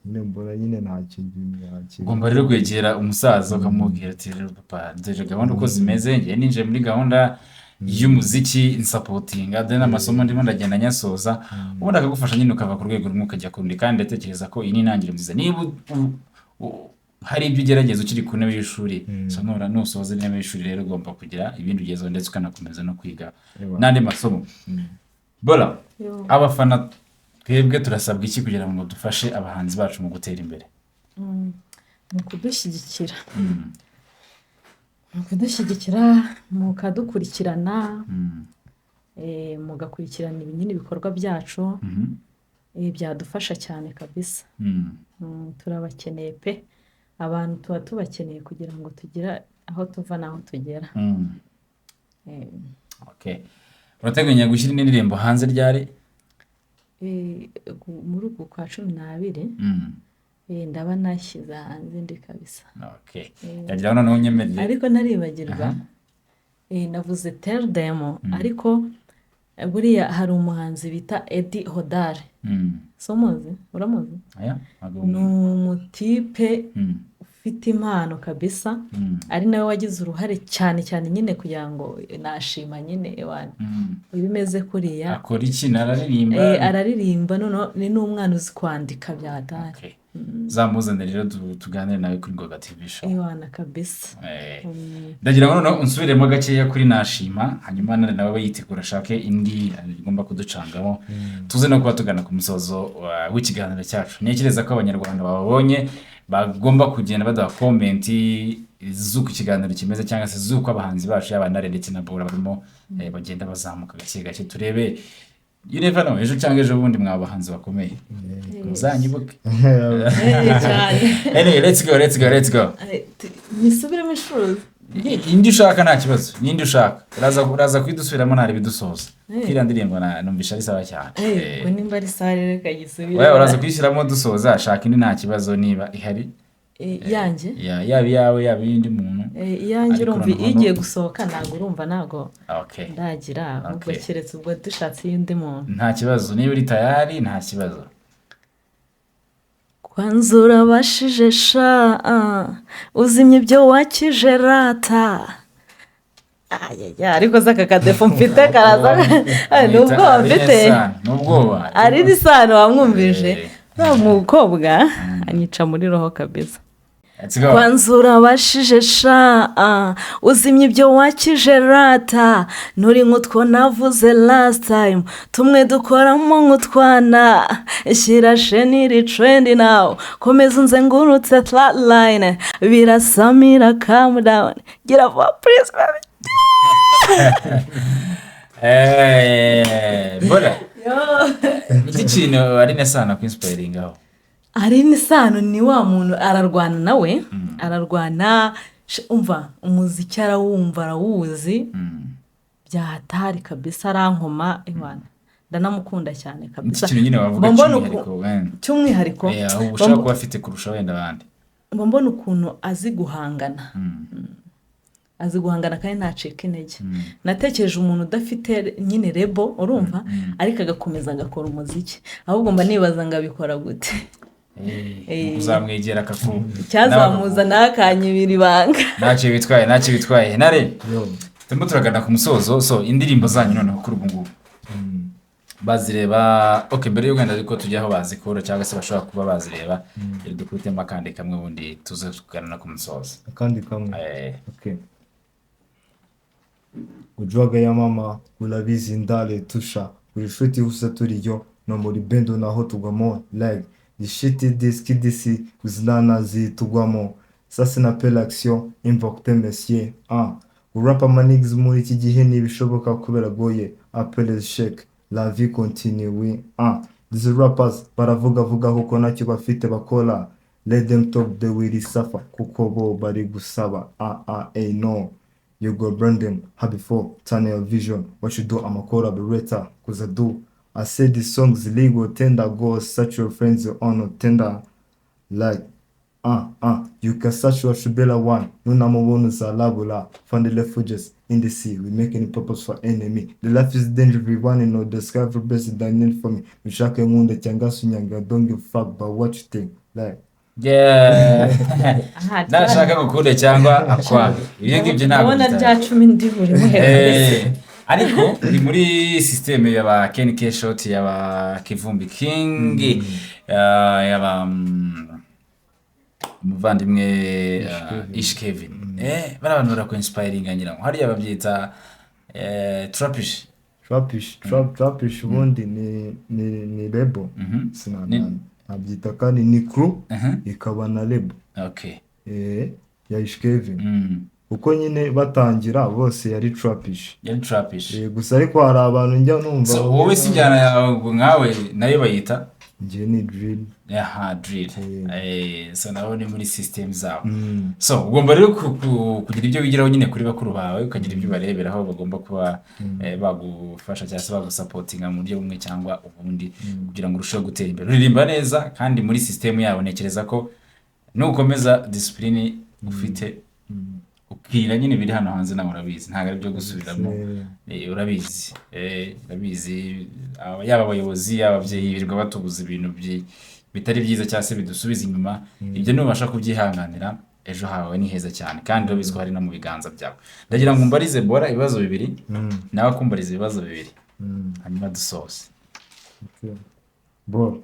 Nyine mbona nyine nta kintu nta. Ugomba rero kwegera umusaza ukamubwira ati: "Rero papa, dore gahunda uko zimeze, ngiye ninjiye muri gahunda y'umuziki, nsupportinga, dore n'amasomo ndimo ndagenda nyasoza." Ubundi akagufasha nyine, ukava ku rwego rumwe ukajya ku rundi. Kandi ndatekereza ko iyi ni intangiriro nziza. Niba hari ibyo ugerageza ukiri ku ntebe y'ishuri, so nura nusoza intebe y'ishuri rero ugomba kugira ibindi ugezeho, ndetse ukanakomeza no kwiga n'andi masomo. Bora. Yo. Abafana twebwe turasabwa iki kugira ngo dufashe abahanzi bacu mu gutera imbere? Ni ukudushyigikira, ni ukudushyigikira mukadukurikirana, mugakurikirana nyine ibikorwa byacu. Byadufasha cyane kabisa. Turabakeneye pe, abantu tuba tubakeneye kugira ngo tugire aho tuva n'aho tugera. Okay. Urateganya gushyira indi ndirimbo hanze ryari? Muri uku kwa 12. Ndaba nashyize hanze indi kabisa. Okay. Ndagira ngo noneho unyemerere. Ariko ntaribagirwa, navuze tell them, ariko buriya hari umuhanzi bita Eddie Hodari. So muzi, uramuzi? Aya ntabwo. Ni umutipe ufite impano kabisa, ari nawe wagize uruhare cyane cyane nyine kugira ngo nashima nyine ewana ibimeze kuriya. Akora iki? Nararirimba? Araririmba, noneho ni n'umwana uzi kwandika bya hatari. Okay. Zamuzane rero tuganire nawe kuri Ngoga TV Show. Ewana kabisa. Ndagira ngo noneho unsubiremo gakeya kuri Nashima, hanyuma nawe abe yitegura ashake indi igomba kuducangamo, tuze no kuba tugana ku musozo w'ikiganiro cyacu. Ntekereza ko Abanyarwanda babonye bagomba kugenda baduha comment z'uko ikiganiro kimeze, cyangwa se z'uko abahanzi bacu, yaba Ntare ndetse na Bora, barimo bagenda bazamuka gake gake. Turebe, you never know, ejo cyangwa ejo bundi mwaba abahanzi bakomeye, muzanyibuke. Cyane. Anyway, let's go, let's go, let's go. Nisubiremo inshuro? Indi ushaka nta kibazo, n'indi ushaka uraza kuyidusubiramo, ntari bidusoza. Iriya ndirimbo numvisha ari sawa cyane. Ubwo nimba ari sawa rero reka gisubiremo. Oya, uraza kuyishyiramo dusoza. Shaka indi nta kibazo niba ihari. Yanjye? Yaba iyawe, yaba iy'undi muntu. Iyanjye. Ariko Urumva noneho iyo igiye gusohoka ntabwo, urumva ntabwo ndagira, ahubwo keretse ubwo dushatse iy'undi muntu. Nta kibazo, niba uri tayari nta kibazo. Kwanza urabashije sha, uzimya ibyo wakije rata. Ayaya, ariko se aka kadefo mfite karaza? Ni ubwoba mfite. Ni ubwoba. Ari n'isano wamwumvise. Uriya mukobwa anyica muri roho kabisa. Let's go. Kwanza urabashije sha, uzimya ibyo wakije rata, nturi nk'utwo navuze last time, tumwe dukoramo nk'utwana. Shyira sheniri trend now, komeza unzengurutse line, birasamira, calm down, gira vuba please baby. Bora, iki kintu ari nesana kwinspiringaho? Ari isano, ni wa muntu ararwana nawe, ararwana. Umva, umuziki arawumva, arawuzi bya hatari kabisa, arankoma ewana, ndanamukunda cyane Iki kabisa. kintu nyine wavuga Mba mbona cy'umwihariko wenda. Cy'umwihariko. Aho ushobora kuba afite kurusha wenda abandi. Mba mbona ukuntu azi guhangana, azi guhangana kandi ntacika intege. Natekereje umuntu udafite nyine label, urumva, ariko agakomeza agakora umuziki, ahubwo mba nibaza ngo abikora gute. Uzamwegera akaku Icyazamuza ntakanyibira ibanga. Ntacyo bitwaye, ntacyo bitwaye, Ntare. Yo. Turimo turagana ku musozo. So indirimbo zanyu noneho kuri ubu ngubu bazireba? Ok, mbere y'u Rwanda, ariko tujya aho bazikura cyangwa se bashobora kuba bazireba, rero dukubitemo akandi kamwe, ubundi tuze kuganira ku musozo. Akandi kamwe? Eh. Okay. Ujwaga ya mama urabizi ndale tusha buri shuti husa turiyo no muri bendo naho tugwamo like the shit this kidisi uzinana zitugwamo ça c'est appelle action invoque monsieur. Ah, urapa manigs muri iki gihe ntibishoboka kubera goye appelle shake, la vie continue, oui. Ah, these rappers baravuga vuga kuko ntacyo bafite bakora. Let them talk, they will suffer kuko bo bari gusaba. Ah ah, eh, no, you go burn them happy for tunnel vision. What you do, I'm a collaborator 'cause I do. I say this song's legal tender. Go search your friends on tender like you can search your Shubela one nunamubona uzalabula. Find the refuges in the sea, we make any purpose for enemy. The life is dangerous, we want to know the sky for best than need for me. Ushake nkunda cyangwa se unyanga, don't give a fuck about what you think like. Yeah. Aha, Nashaka gukunde cyangwa akwange, ibyo ngibyo ntabwo ndabona bitari. rya cumi ndi buri muhe. Ariko uri muri système yaba Ken K Shot, yaba Kivumbi King, yaba umuvandimwe Ish Kevin. Bari abantu barakwinspiringa, ngira ngo hariya babyita trapish. Trapish, trap, trapish ubundi ni label. Sina nabyita kandi ni crew, ikaba na label. Ya Ish Kevin, kuko nyine batangira bose yari trapish. Yari trapish. Gusa ariko hari abantu njya numva. So wowe si injyana yawe nkawe nayo bayita? Njye ni drill. Aha, drill. So nabo ni muri system zabo. So ugomba rero kugira ibyo wigiraho nyine kuri bakuru bawe, ukagira ibyo ubareberaho, bagomba kuba bagufasha cyangwa se bagusupportinga mu buryo bumwe cyangwa ubundi kugira ngo urusheho gutera imbere. Uririmba neza kandi muri system yabo ntekereza ko nukomeza discipline ufite, ukira nyine biri hano hanze, nawe urabizi ntabwo ari ibyo gusubiramo. Urabizi, urabizi, yaba abayobozi, yaba ababyeyi birirwa batubuza ibintu bitari byiza cyangwa se bidusubiza inyuma. Ibyo nubasha kubyihanganira, ejo hawe ni heza cyane, kandi urabizi ko hari no mu biganza byawe. Ndagira ngo umbarize Bora ibibazo bibiri, nawe akumbariza ibibazo bibiri, hanyuma dusoze. Okay. Bro,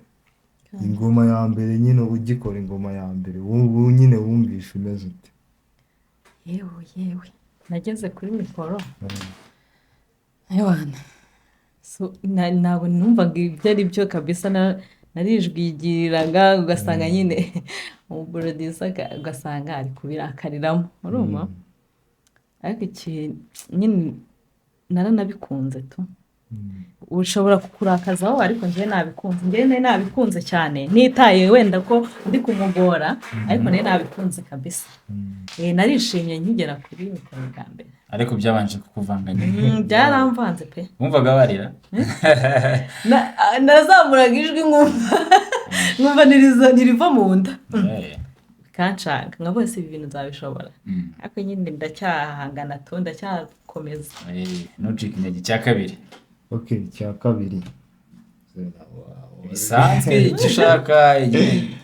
ingoma ya mbere nyine ugikora, ingoma ya mbere ubu nyine wumvishe umeze ute? Yewe yewe, nageze kuri mikoro, ewana. So, ntabwo numvaga ibyo ari byo kabisa, narijwigiriraga, ugasanga nyine umuproducer ugasanga ari kubirakariramo, urumva? Ariko ikintu nyine naranabikunze tu. Ushobora kukurakaza wowe, ariko njyewe nabikunze, njyewe nari nabikunze cyane, nitaye wenda ko ndi kumugora, ariko nari nabikunze kabisa. Narishimye nkigera kuri mikoro bwa mbere. Ariko byabanje kukuvanga nyine? Byaramvanze pe. Wumvaga barira? Nazamuraga ijwi nkumva ntiriva mu nda. Bikancanga nka bose, ibi bintu nzabishobora? Ariko nyine ndacyahangana tu, ndacyakomeza. Ntucike intege. Icya kabiri. Okay, icya kabiri. Bisanzwe, icyo ushaka,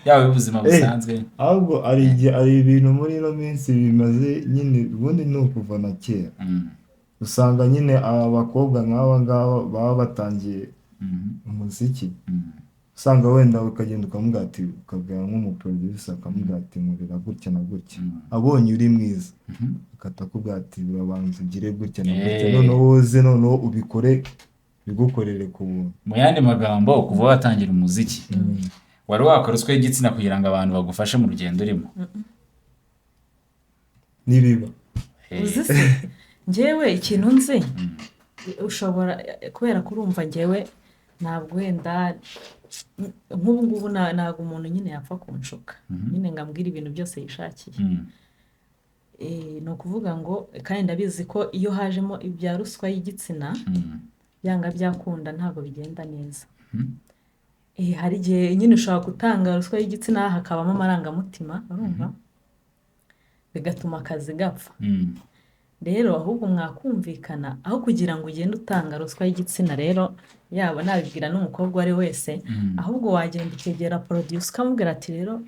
yaba ubuzima busanzwe. Ahubwo hari igihe hari ibintu muri ino minsi bimaze nyine, ubundi ni ukuva na kera, usanga nyine aba bakobwa nk'aba ngaba baba batangiye umuziki, usanga wenda ukagenda ukamubwira ati, ukabwira nk'umuproducer, akamubwira ati nkorera gutya na gutya, abonye uri mwiza, agahita akubwira ati urabanza ugire gutya na gutya, noneho uze noneho ubikore, bigukorere ku buntu. Mu yandi magambo, kuva watangira umuziki, wari wakora ruswa y'igitsina kugira ngo abantu bagufashe mu rugendo urimo? Nibiba. Uzi se njyewe ikintu nzi, ushobora kubera ko urumva njyewe ntabwo wenda nk'ubu ngubu ntabwo umuntu nyine yapfa kunshuka nyine ngo ambwire ibintu byose yishakiye. Ni ukuvuga ngo kandi ndabizi ko iyo hajemo ibya ruswa y'igitsina, byanga byakunda ntabwo bigenda neza. Hari igihe nyine ushobora gutanga ruswa y'igitsina hakabamo amarangamutima, urumva, bigatuma akazi gapfa. Rero ahubwo mwakumvikana aho kugira ngo ugende utanga ruswa y'igitsina. Rero yaba nabibwira n'umukobwa uwo ari we wese, ahubwo wagenda ukegera producer ukamubwira ati: "Rero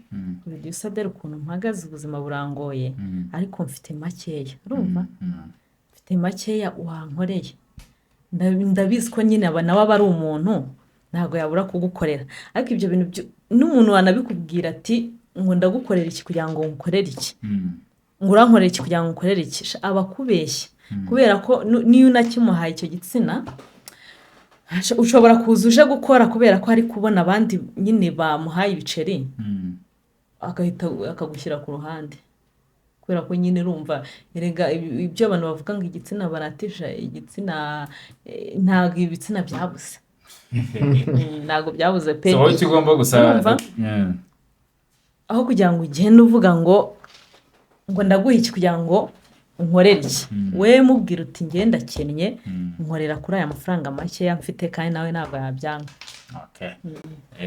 producer, dore ukuntu mpagaze, ubuzima burangoye, ariko mfite makeya, urumva, mfite makeya, wankoreye." Ndabizi ko nyine aba nawe aba ari umuntu, ntabwo yabura kugukorera. Ariko ibyo bintu n'umuntu wanabikubwira ati ngo ndagukorera iki kugira ngo nkorere iki, ngo urankorera iki kugira ngo nkorere iki, sha, aba akubeshya, kubera ko niyo unakimuhaye icyo gitsina, ushobora kuza uje gukora, kubera ko ari kubona abandi nyine bamuhaye ibiceri, agahita akagushyira ku ruhande, kubera ko nyine urumva erega ibyo abantu bavuga ngo igitsina baratisha igitsina, ntabwo ibitsina byabuze. Ntabwo byabuze pe. So wowe icyo ugomba gusa Urumva? Aho kugira ngo ugende uvuga ngo ndaguha iki kugira ngo unkorere iki, we mubwira uti: "Ngenda ndakennye, nkorera kuri aya mafaranga makeya mfite," kandi nawe ntabwo yabyanga. Okay.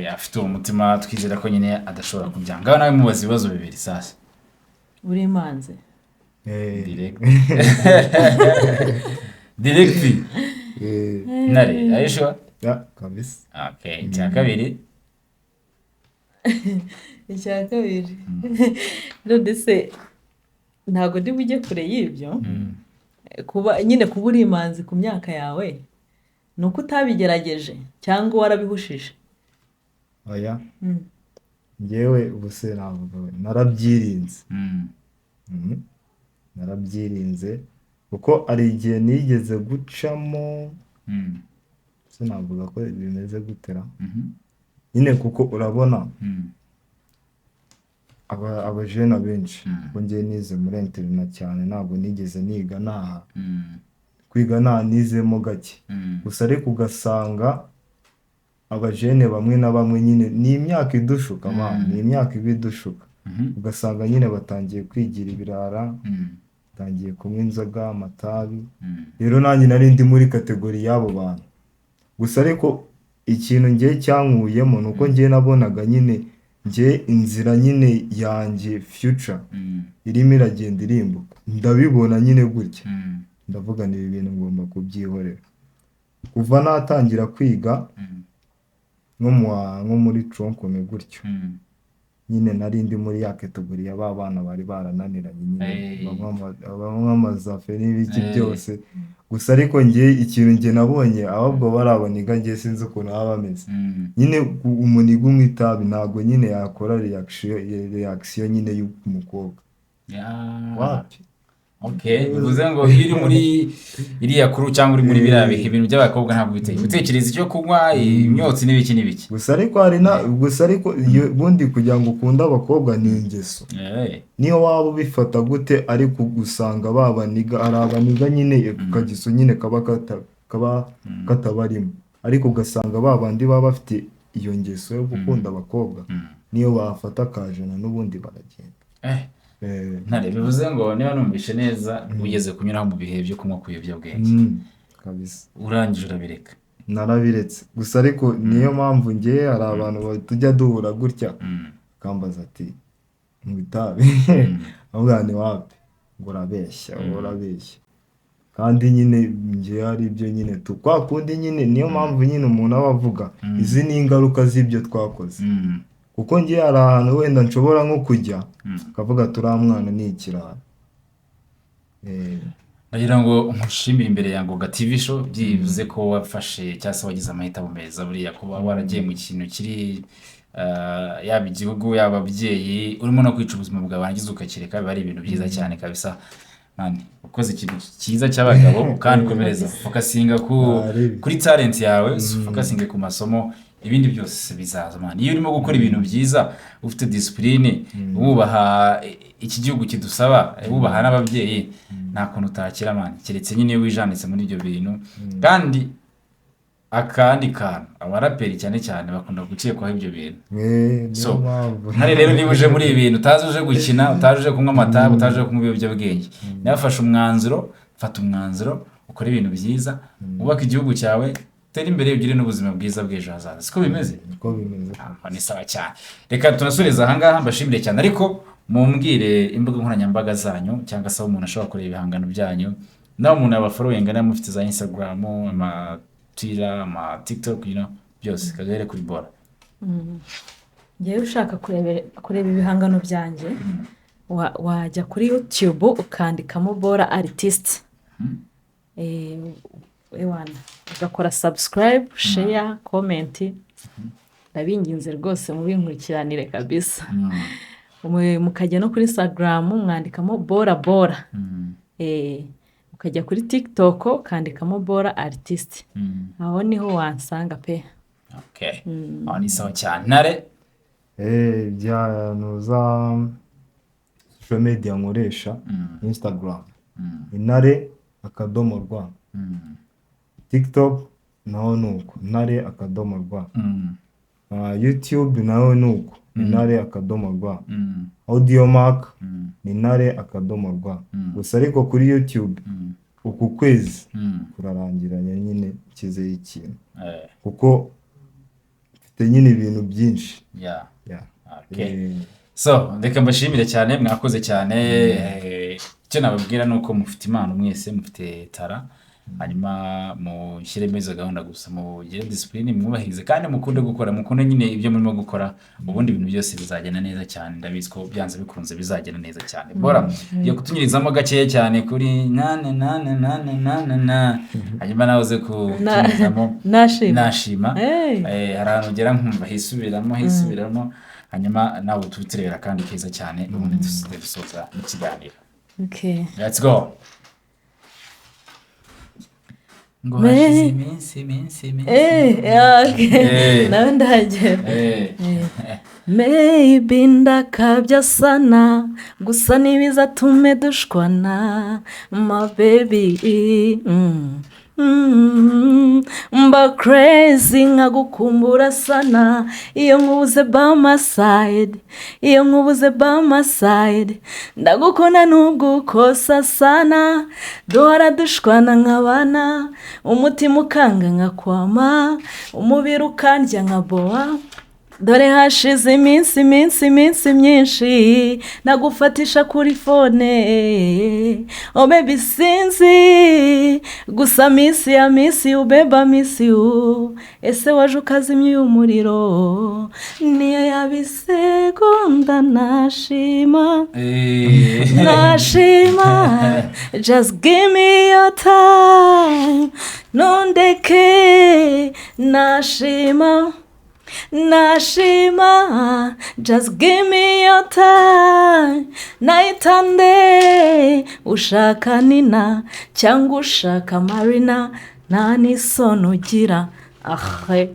Afite uwo mutima, twizera ko nyine adashobora kubyanga. Ngaho nawe mubaza ibibazo bibiri sasa. Uri imanzi. Direct direct. Ntare, are you sure? Yeah, kabisa. Okay, icya kabiri. Icya kabiri, none se ntabwo ndi bujye kure y'ibyo. Kuba nyine, kuba uri imanzi ku myaka yawe, ni uko utabigerageje cyangwa warabihushije? Oya, njyewe ubu se navuga narabyirinze. Narabyirinze kuko hari igihe nigeze gucamo. Se navuga ko bimeze gutera nyine, kuko urabona abajene benshi, kuko njyewe nize muri internat cyane, ntabwo nigeze niga naha. Kwiga nta nizemo gake gusa, ariko ugasanga abajene bamwe na bamwe nyine ni imyaka idushuka man, ni imyaka iba idushuka, ugasanga nyine batangiye kwigira ibirara, batangiye kunywa inzoga, amatabi. Rero nanjye nari ndi muri category y'abo bantu gusa, ariko ikintu ngiye cyankuyemo ni uko ngiye nabonaga nyine ngiye inzira nyine yanjye, future irimo iragenda irimbuka, ndabibona nyine gutya, ndavuga ni ibi bintu ngomba kubyihorera. Kuva natangira kwiga nko muri tronc commun gutyo, nyine nari ndi muri ya category ya ba bana bari barananiranye nyine, banywa amazafe n'ibiki byose gusa. Ariko njye ikintu njye nabonye, ahubwo bari abaniga, njye sinzi ukuntu baba bameze nyine. Umuniga unywa itabi ntabwo nyine yakora reaction nyine y'umukobwa. Wapi. Okay, bivuze ngo iyo uri muri iriya kuru cyangwa uri muri biriya bihe, ibintu by'abakobwa ntabwo biteye gutekereza, icyo kunywa, imyotsi n'ibiki n'ibiki. Gusa ariko hari na gusa ariko ubundi kugira ngo ukunde abakobwa ni ingeso. Niyo waba ubifata gute, ariko usanga babaniga, hari abaniga nyine ku kageso nyine kaba katabarimo, ariko ugasanga ba bandi baba bafite iyo ngeso yo gukunda abakobwa, niyo bafata akajana n'ubundi baragenda. Ntare, bivuze ngo niba numvishe neza, ugeze kunyuraho mu bihe byo kunywa ku biyobyabwenge, kabisa. Urangije urabireka? Narabiretse gusa, ariko niyo mpamvu ngewe hari abantu tujya duhura gutya, akambaza ati: "Nywa itabi?" Avuga ni wapi, ngo urabeshya, urabeshya. Kandi nyine njye hari ibyo nyine tu kwa kundi nyine, niyo mpamvu nyine umuntu aba avuga izi ni ingaruka z'ibyo twakoze, kuko njye hari ahantu wenda nshobora nko kujya akavuga turiya mwana ni ikirara. Ndagira ngo nkushimire imbere ya Ngoga TV Show, byibuze ko wafashe cyangwa se wagize amahitamo meza. Buriya kuba waragiye mu kintu kiri yaba igihugu, yaba ababyeyi, urimo no kwica ubuzima bwawe, warangiza ukakireka, biba ari ibintu byiza cyane kabisa. Man, ukoze ikintu cyiza cy'abagabo, kandi ukomereza focusinga Ari. kuri talent yawe, focusinga ku masomo, ibindi byose bizaza man. Iyo urimo gukora ibintu byiza, ufite discipline, wubaha iki gihugu kidusaba, wubaha n'ababyeyi, nta kuntu utakira man, keretse nyine iyo wijanditse muri ibyo bintu. Kandi akandi kantu, abaraperi cyane cyane bakunda gukekwaho ibyo bintu. Niyo So, mpamvu. Ntare rero, niba uje muri ibi bintu utazi uje gukina, utaje uje kunywa amatabi, utaje uje kunywa ibiyobyabwenge, nawe fashe umwanzuro, fata umwanzuro ukore ibintu byiza, wubake igihugu cyawe, utere imbere, ugire n'ubuzima bwiza bw'ejo hazaza. Siko bimeze? Niko bimeze. Aho ni sawa cyane. Reka tunasoreze ahangaha, mbashimire cyane ariko. Mumbwire imbuga nkoranyambaga zanyu, cyangwa se aho umuntu ashobora kureba ibihangano byanyu, naho umuntu yabafollowinga, niba mufite za Instagram, ama Twitter, ama TikTok, byose. Kagere kuri Bora. Ngewe ushaka kureba ibihangano byanjye, wajya kuri YouTube ukandikamo Bora Artist, ewana ugakora subscribe, share, comment. Ndabinginze rwose, mubinkurikiranire kabisa. Mukajya no kuri Instagram, mwandikamo Bora Bora. Ukajya kuri TikTok ukandikamo Bora Artist, aho niho wansanga pe. Okay, aho ni sawa cyane. Ntare? Bya za social media nkoresha, Instagram Intare.rw, TikTok naho ni uko, Intare.rw. YouTube naho ni uko, Intare.rw. Audiomack ni Intare.rw. Gusa ariko kuri YouTube uku kwezi kurarangiranye nyine nshyizeho ikintu, kuko mfite nyine ibintu byinshi. Yeah. Okay. So reka mbashimire cyane, mwakoze cyane. Icyo nababwira ni uko mufite impano mwese, mufite talent, hanyuma mushyiremo izo gahunda gusa, mugire discipline, mwubahirize kandi mukunde gukora, mukunde nyine ibyo murimo gukora, ubundi ibintu byose bizagenda neza cyane. Ndabizi ko byanze bikunze bizagenda neza cyane. Bora yo kutunyurizamo gakeya cyane kuri nane nane nane nane na, hanyuma nawe uze kutunyurizamo. Nashima. Nashima. Hey. Hari ahantu ugera nkumva hisubiramo hisubiramo, hanyuma nawe tubirebera kandi keza cyane, ubundi dusoza n'ikiganiro. Okay. Let's go. Ngo hashize iminsi iminsi iminsi. Yeah, okay. Nawe ndahagera. Maybe ndakabya sana, gusa ntibizatume dushwana, my baby. Mba crazy nkagukumbura sana iyo nkubuze by my side, iyo nkubuze by my side. Ndagukunda nubwo ukosa sana, duhora dushwana nk'abana, umutima ukanga nkakwama, umubiri ukandya nka boa. Dore hashize iminsi iminsi iminsi myinshi nagufatisha kuri phone. Oh baby, sinzi gusa miss ya miss you baby, miss you. Ese waje ukazimya uyu muriro, niyo yaba isegonda nashima. Nashima, just give me your time, nundeke. Nashima, nashima, just give me your time. Nayitande ushaka Nina cyangwa ushaka Marina, nta n'isoni ugira ahe.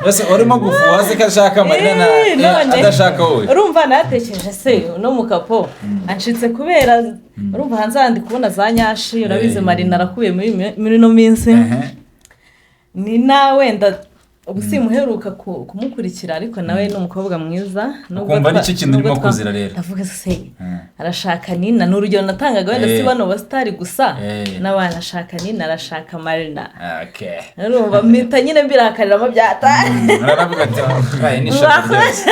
Mbese urimo gufuha se ko ashaka Marina na None. adashaka wowe? Urumva natekereje se uno mukapo anshitse kubera urumva hanze handi kubona za nyashi, urabizi. Marina arakubiye muri ino minsi. Nina wenda ubu simuheruka kumukurikira, ariko nawe ni umukobwa mwiza. Nubwo Ukumva nicyo kintu nubwo urimo kuzira rero. Ndavuga se arashaka Nina, ni urugero natangaga wenda, si bano basitari gusa, n'abana ashaka Nina, arashaka Marina. Urumva mpita nyine mbirakariramo byataye. Uraravuga ati "Aye, ni ishaka ryose."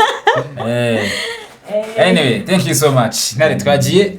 Anyway, thank you so much. Ntare, twagiye.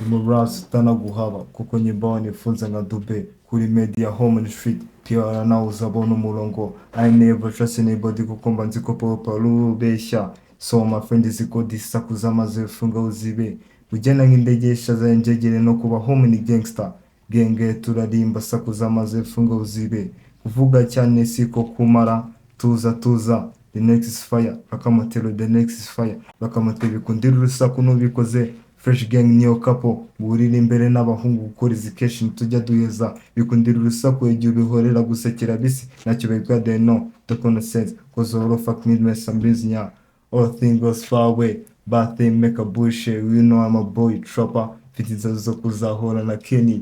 Ndi mu rasi utanaguhaba kuko nyimba nifunze nka Dube kuri media home and street pia nawe uzabona umurongo. I never trust anybody kuko mba nzi ko papa rubeshya. So my friend ziko disakuza maze funga uzibe ugenda nk'indege ishaza njegere no kuba home ni gangster genge turarimba sakuza maze funga uzibe kuvuga cyane siko kumara tuza tuza. The next is fire bakamutero, the next is fire bakamutera bikundira urusaku n'ubikoze fresh gang niyo kapo burira imbere n'abahungu gukora izi keshi tujya duheza bikundira urusaku igihe ubihorera gusekera bisi ntacyo bigwa they know the sense cause all fuck me mess some business all thing goes far away bad thing make a bullshit. You know I'm a boy trapper, mfite inzozi zo kuzahura na Kenny.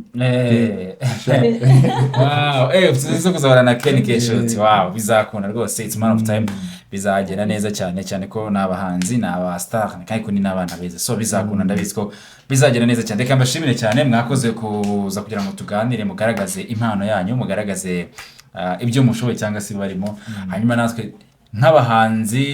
Wow, ufite inzozi zo kuzahura na Kenny K-Shot. Wow, bizakunda rwose, it's man of time, bizagenda neza cyane cyane ko ni abahanzi, ni aba star kandi ko ni n'abana beza, so bizakunda, ndabizi ko bizagenda neza cyane. Reka mbashimire cyane, mwakoze kuza kugira ngo tuganire, mugaragaze impano yanyu, mugaragaze ibyo mushoboye cyangwa se barimo. Hanyuma natwe nk'abahanzi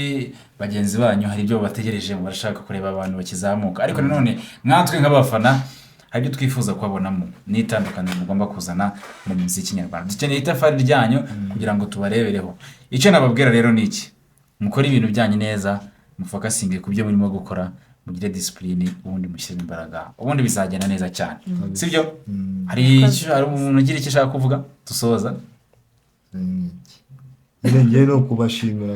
bagenzi banyu hari ibyo babategereje, barashaka kureba abantu bakizamuka, ariko nanone nkatwe nk'abafana hari ibyo twifuza kubabonamo n'itandukaniro mugomba kuzana mu muziki nyarwanda. Dukeneye itafari ryanyu kugira ngo tubarebereho. Icyo nababwira rero ni iki: mukore ibintu byanyu neza, mufocusinge ku byo murimo gukora, mugire discipline, ubundi mushyiremo imbaraga, ubundi bizagenda neza cyane, sibyo? Hari umuntu ugira icyo ashaka kuvuga dusoza? Nyine ngewe ni ukubashimira.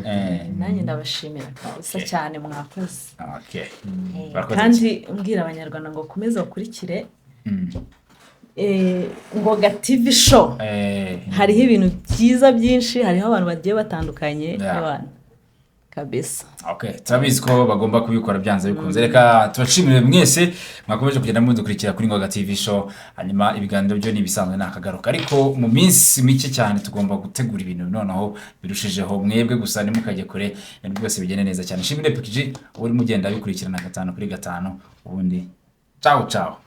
Nanjye ndabashimira kabisa cyane, mwakoze. Murakoze. Kandi mbwira Abanyarwanda ngo bakomeze bakurikire Ngoga TV Show. Hariho ibintu byiza byinshi, hariho abantu bagiye batandukanye abantu kabisa. Okay, turabizi ko bagomba kubikora byanze bikunze. Reka tubashimire mwese mwakomeje kugenda mudukurikira kuri Ngoga TV Show. Hanyuma ibiganiro byo ni ibisanzwe, ni akagaruka, ariko mu minsi mike cyane tugomba gutegura ibintu noneho birushijeho. Mwebwe gusa ntimukajye kure, ibintu byose bigende neza cyane. Shimire PKG urimo ugenda bikurikirana gatanu kuri gatanu. Ubundi ciao ciao.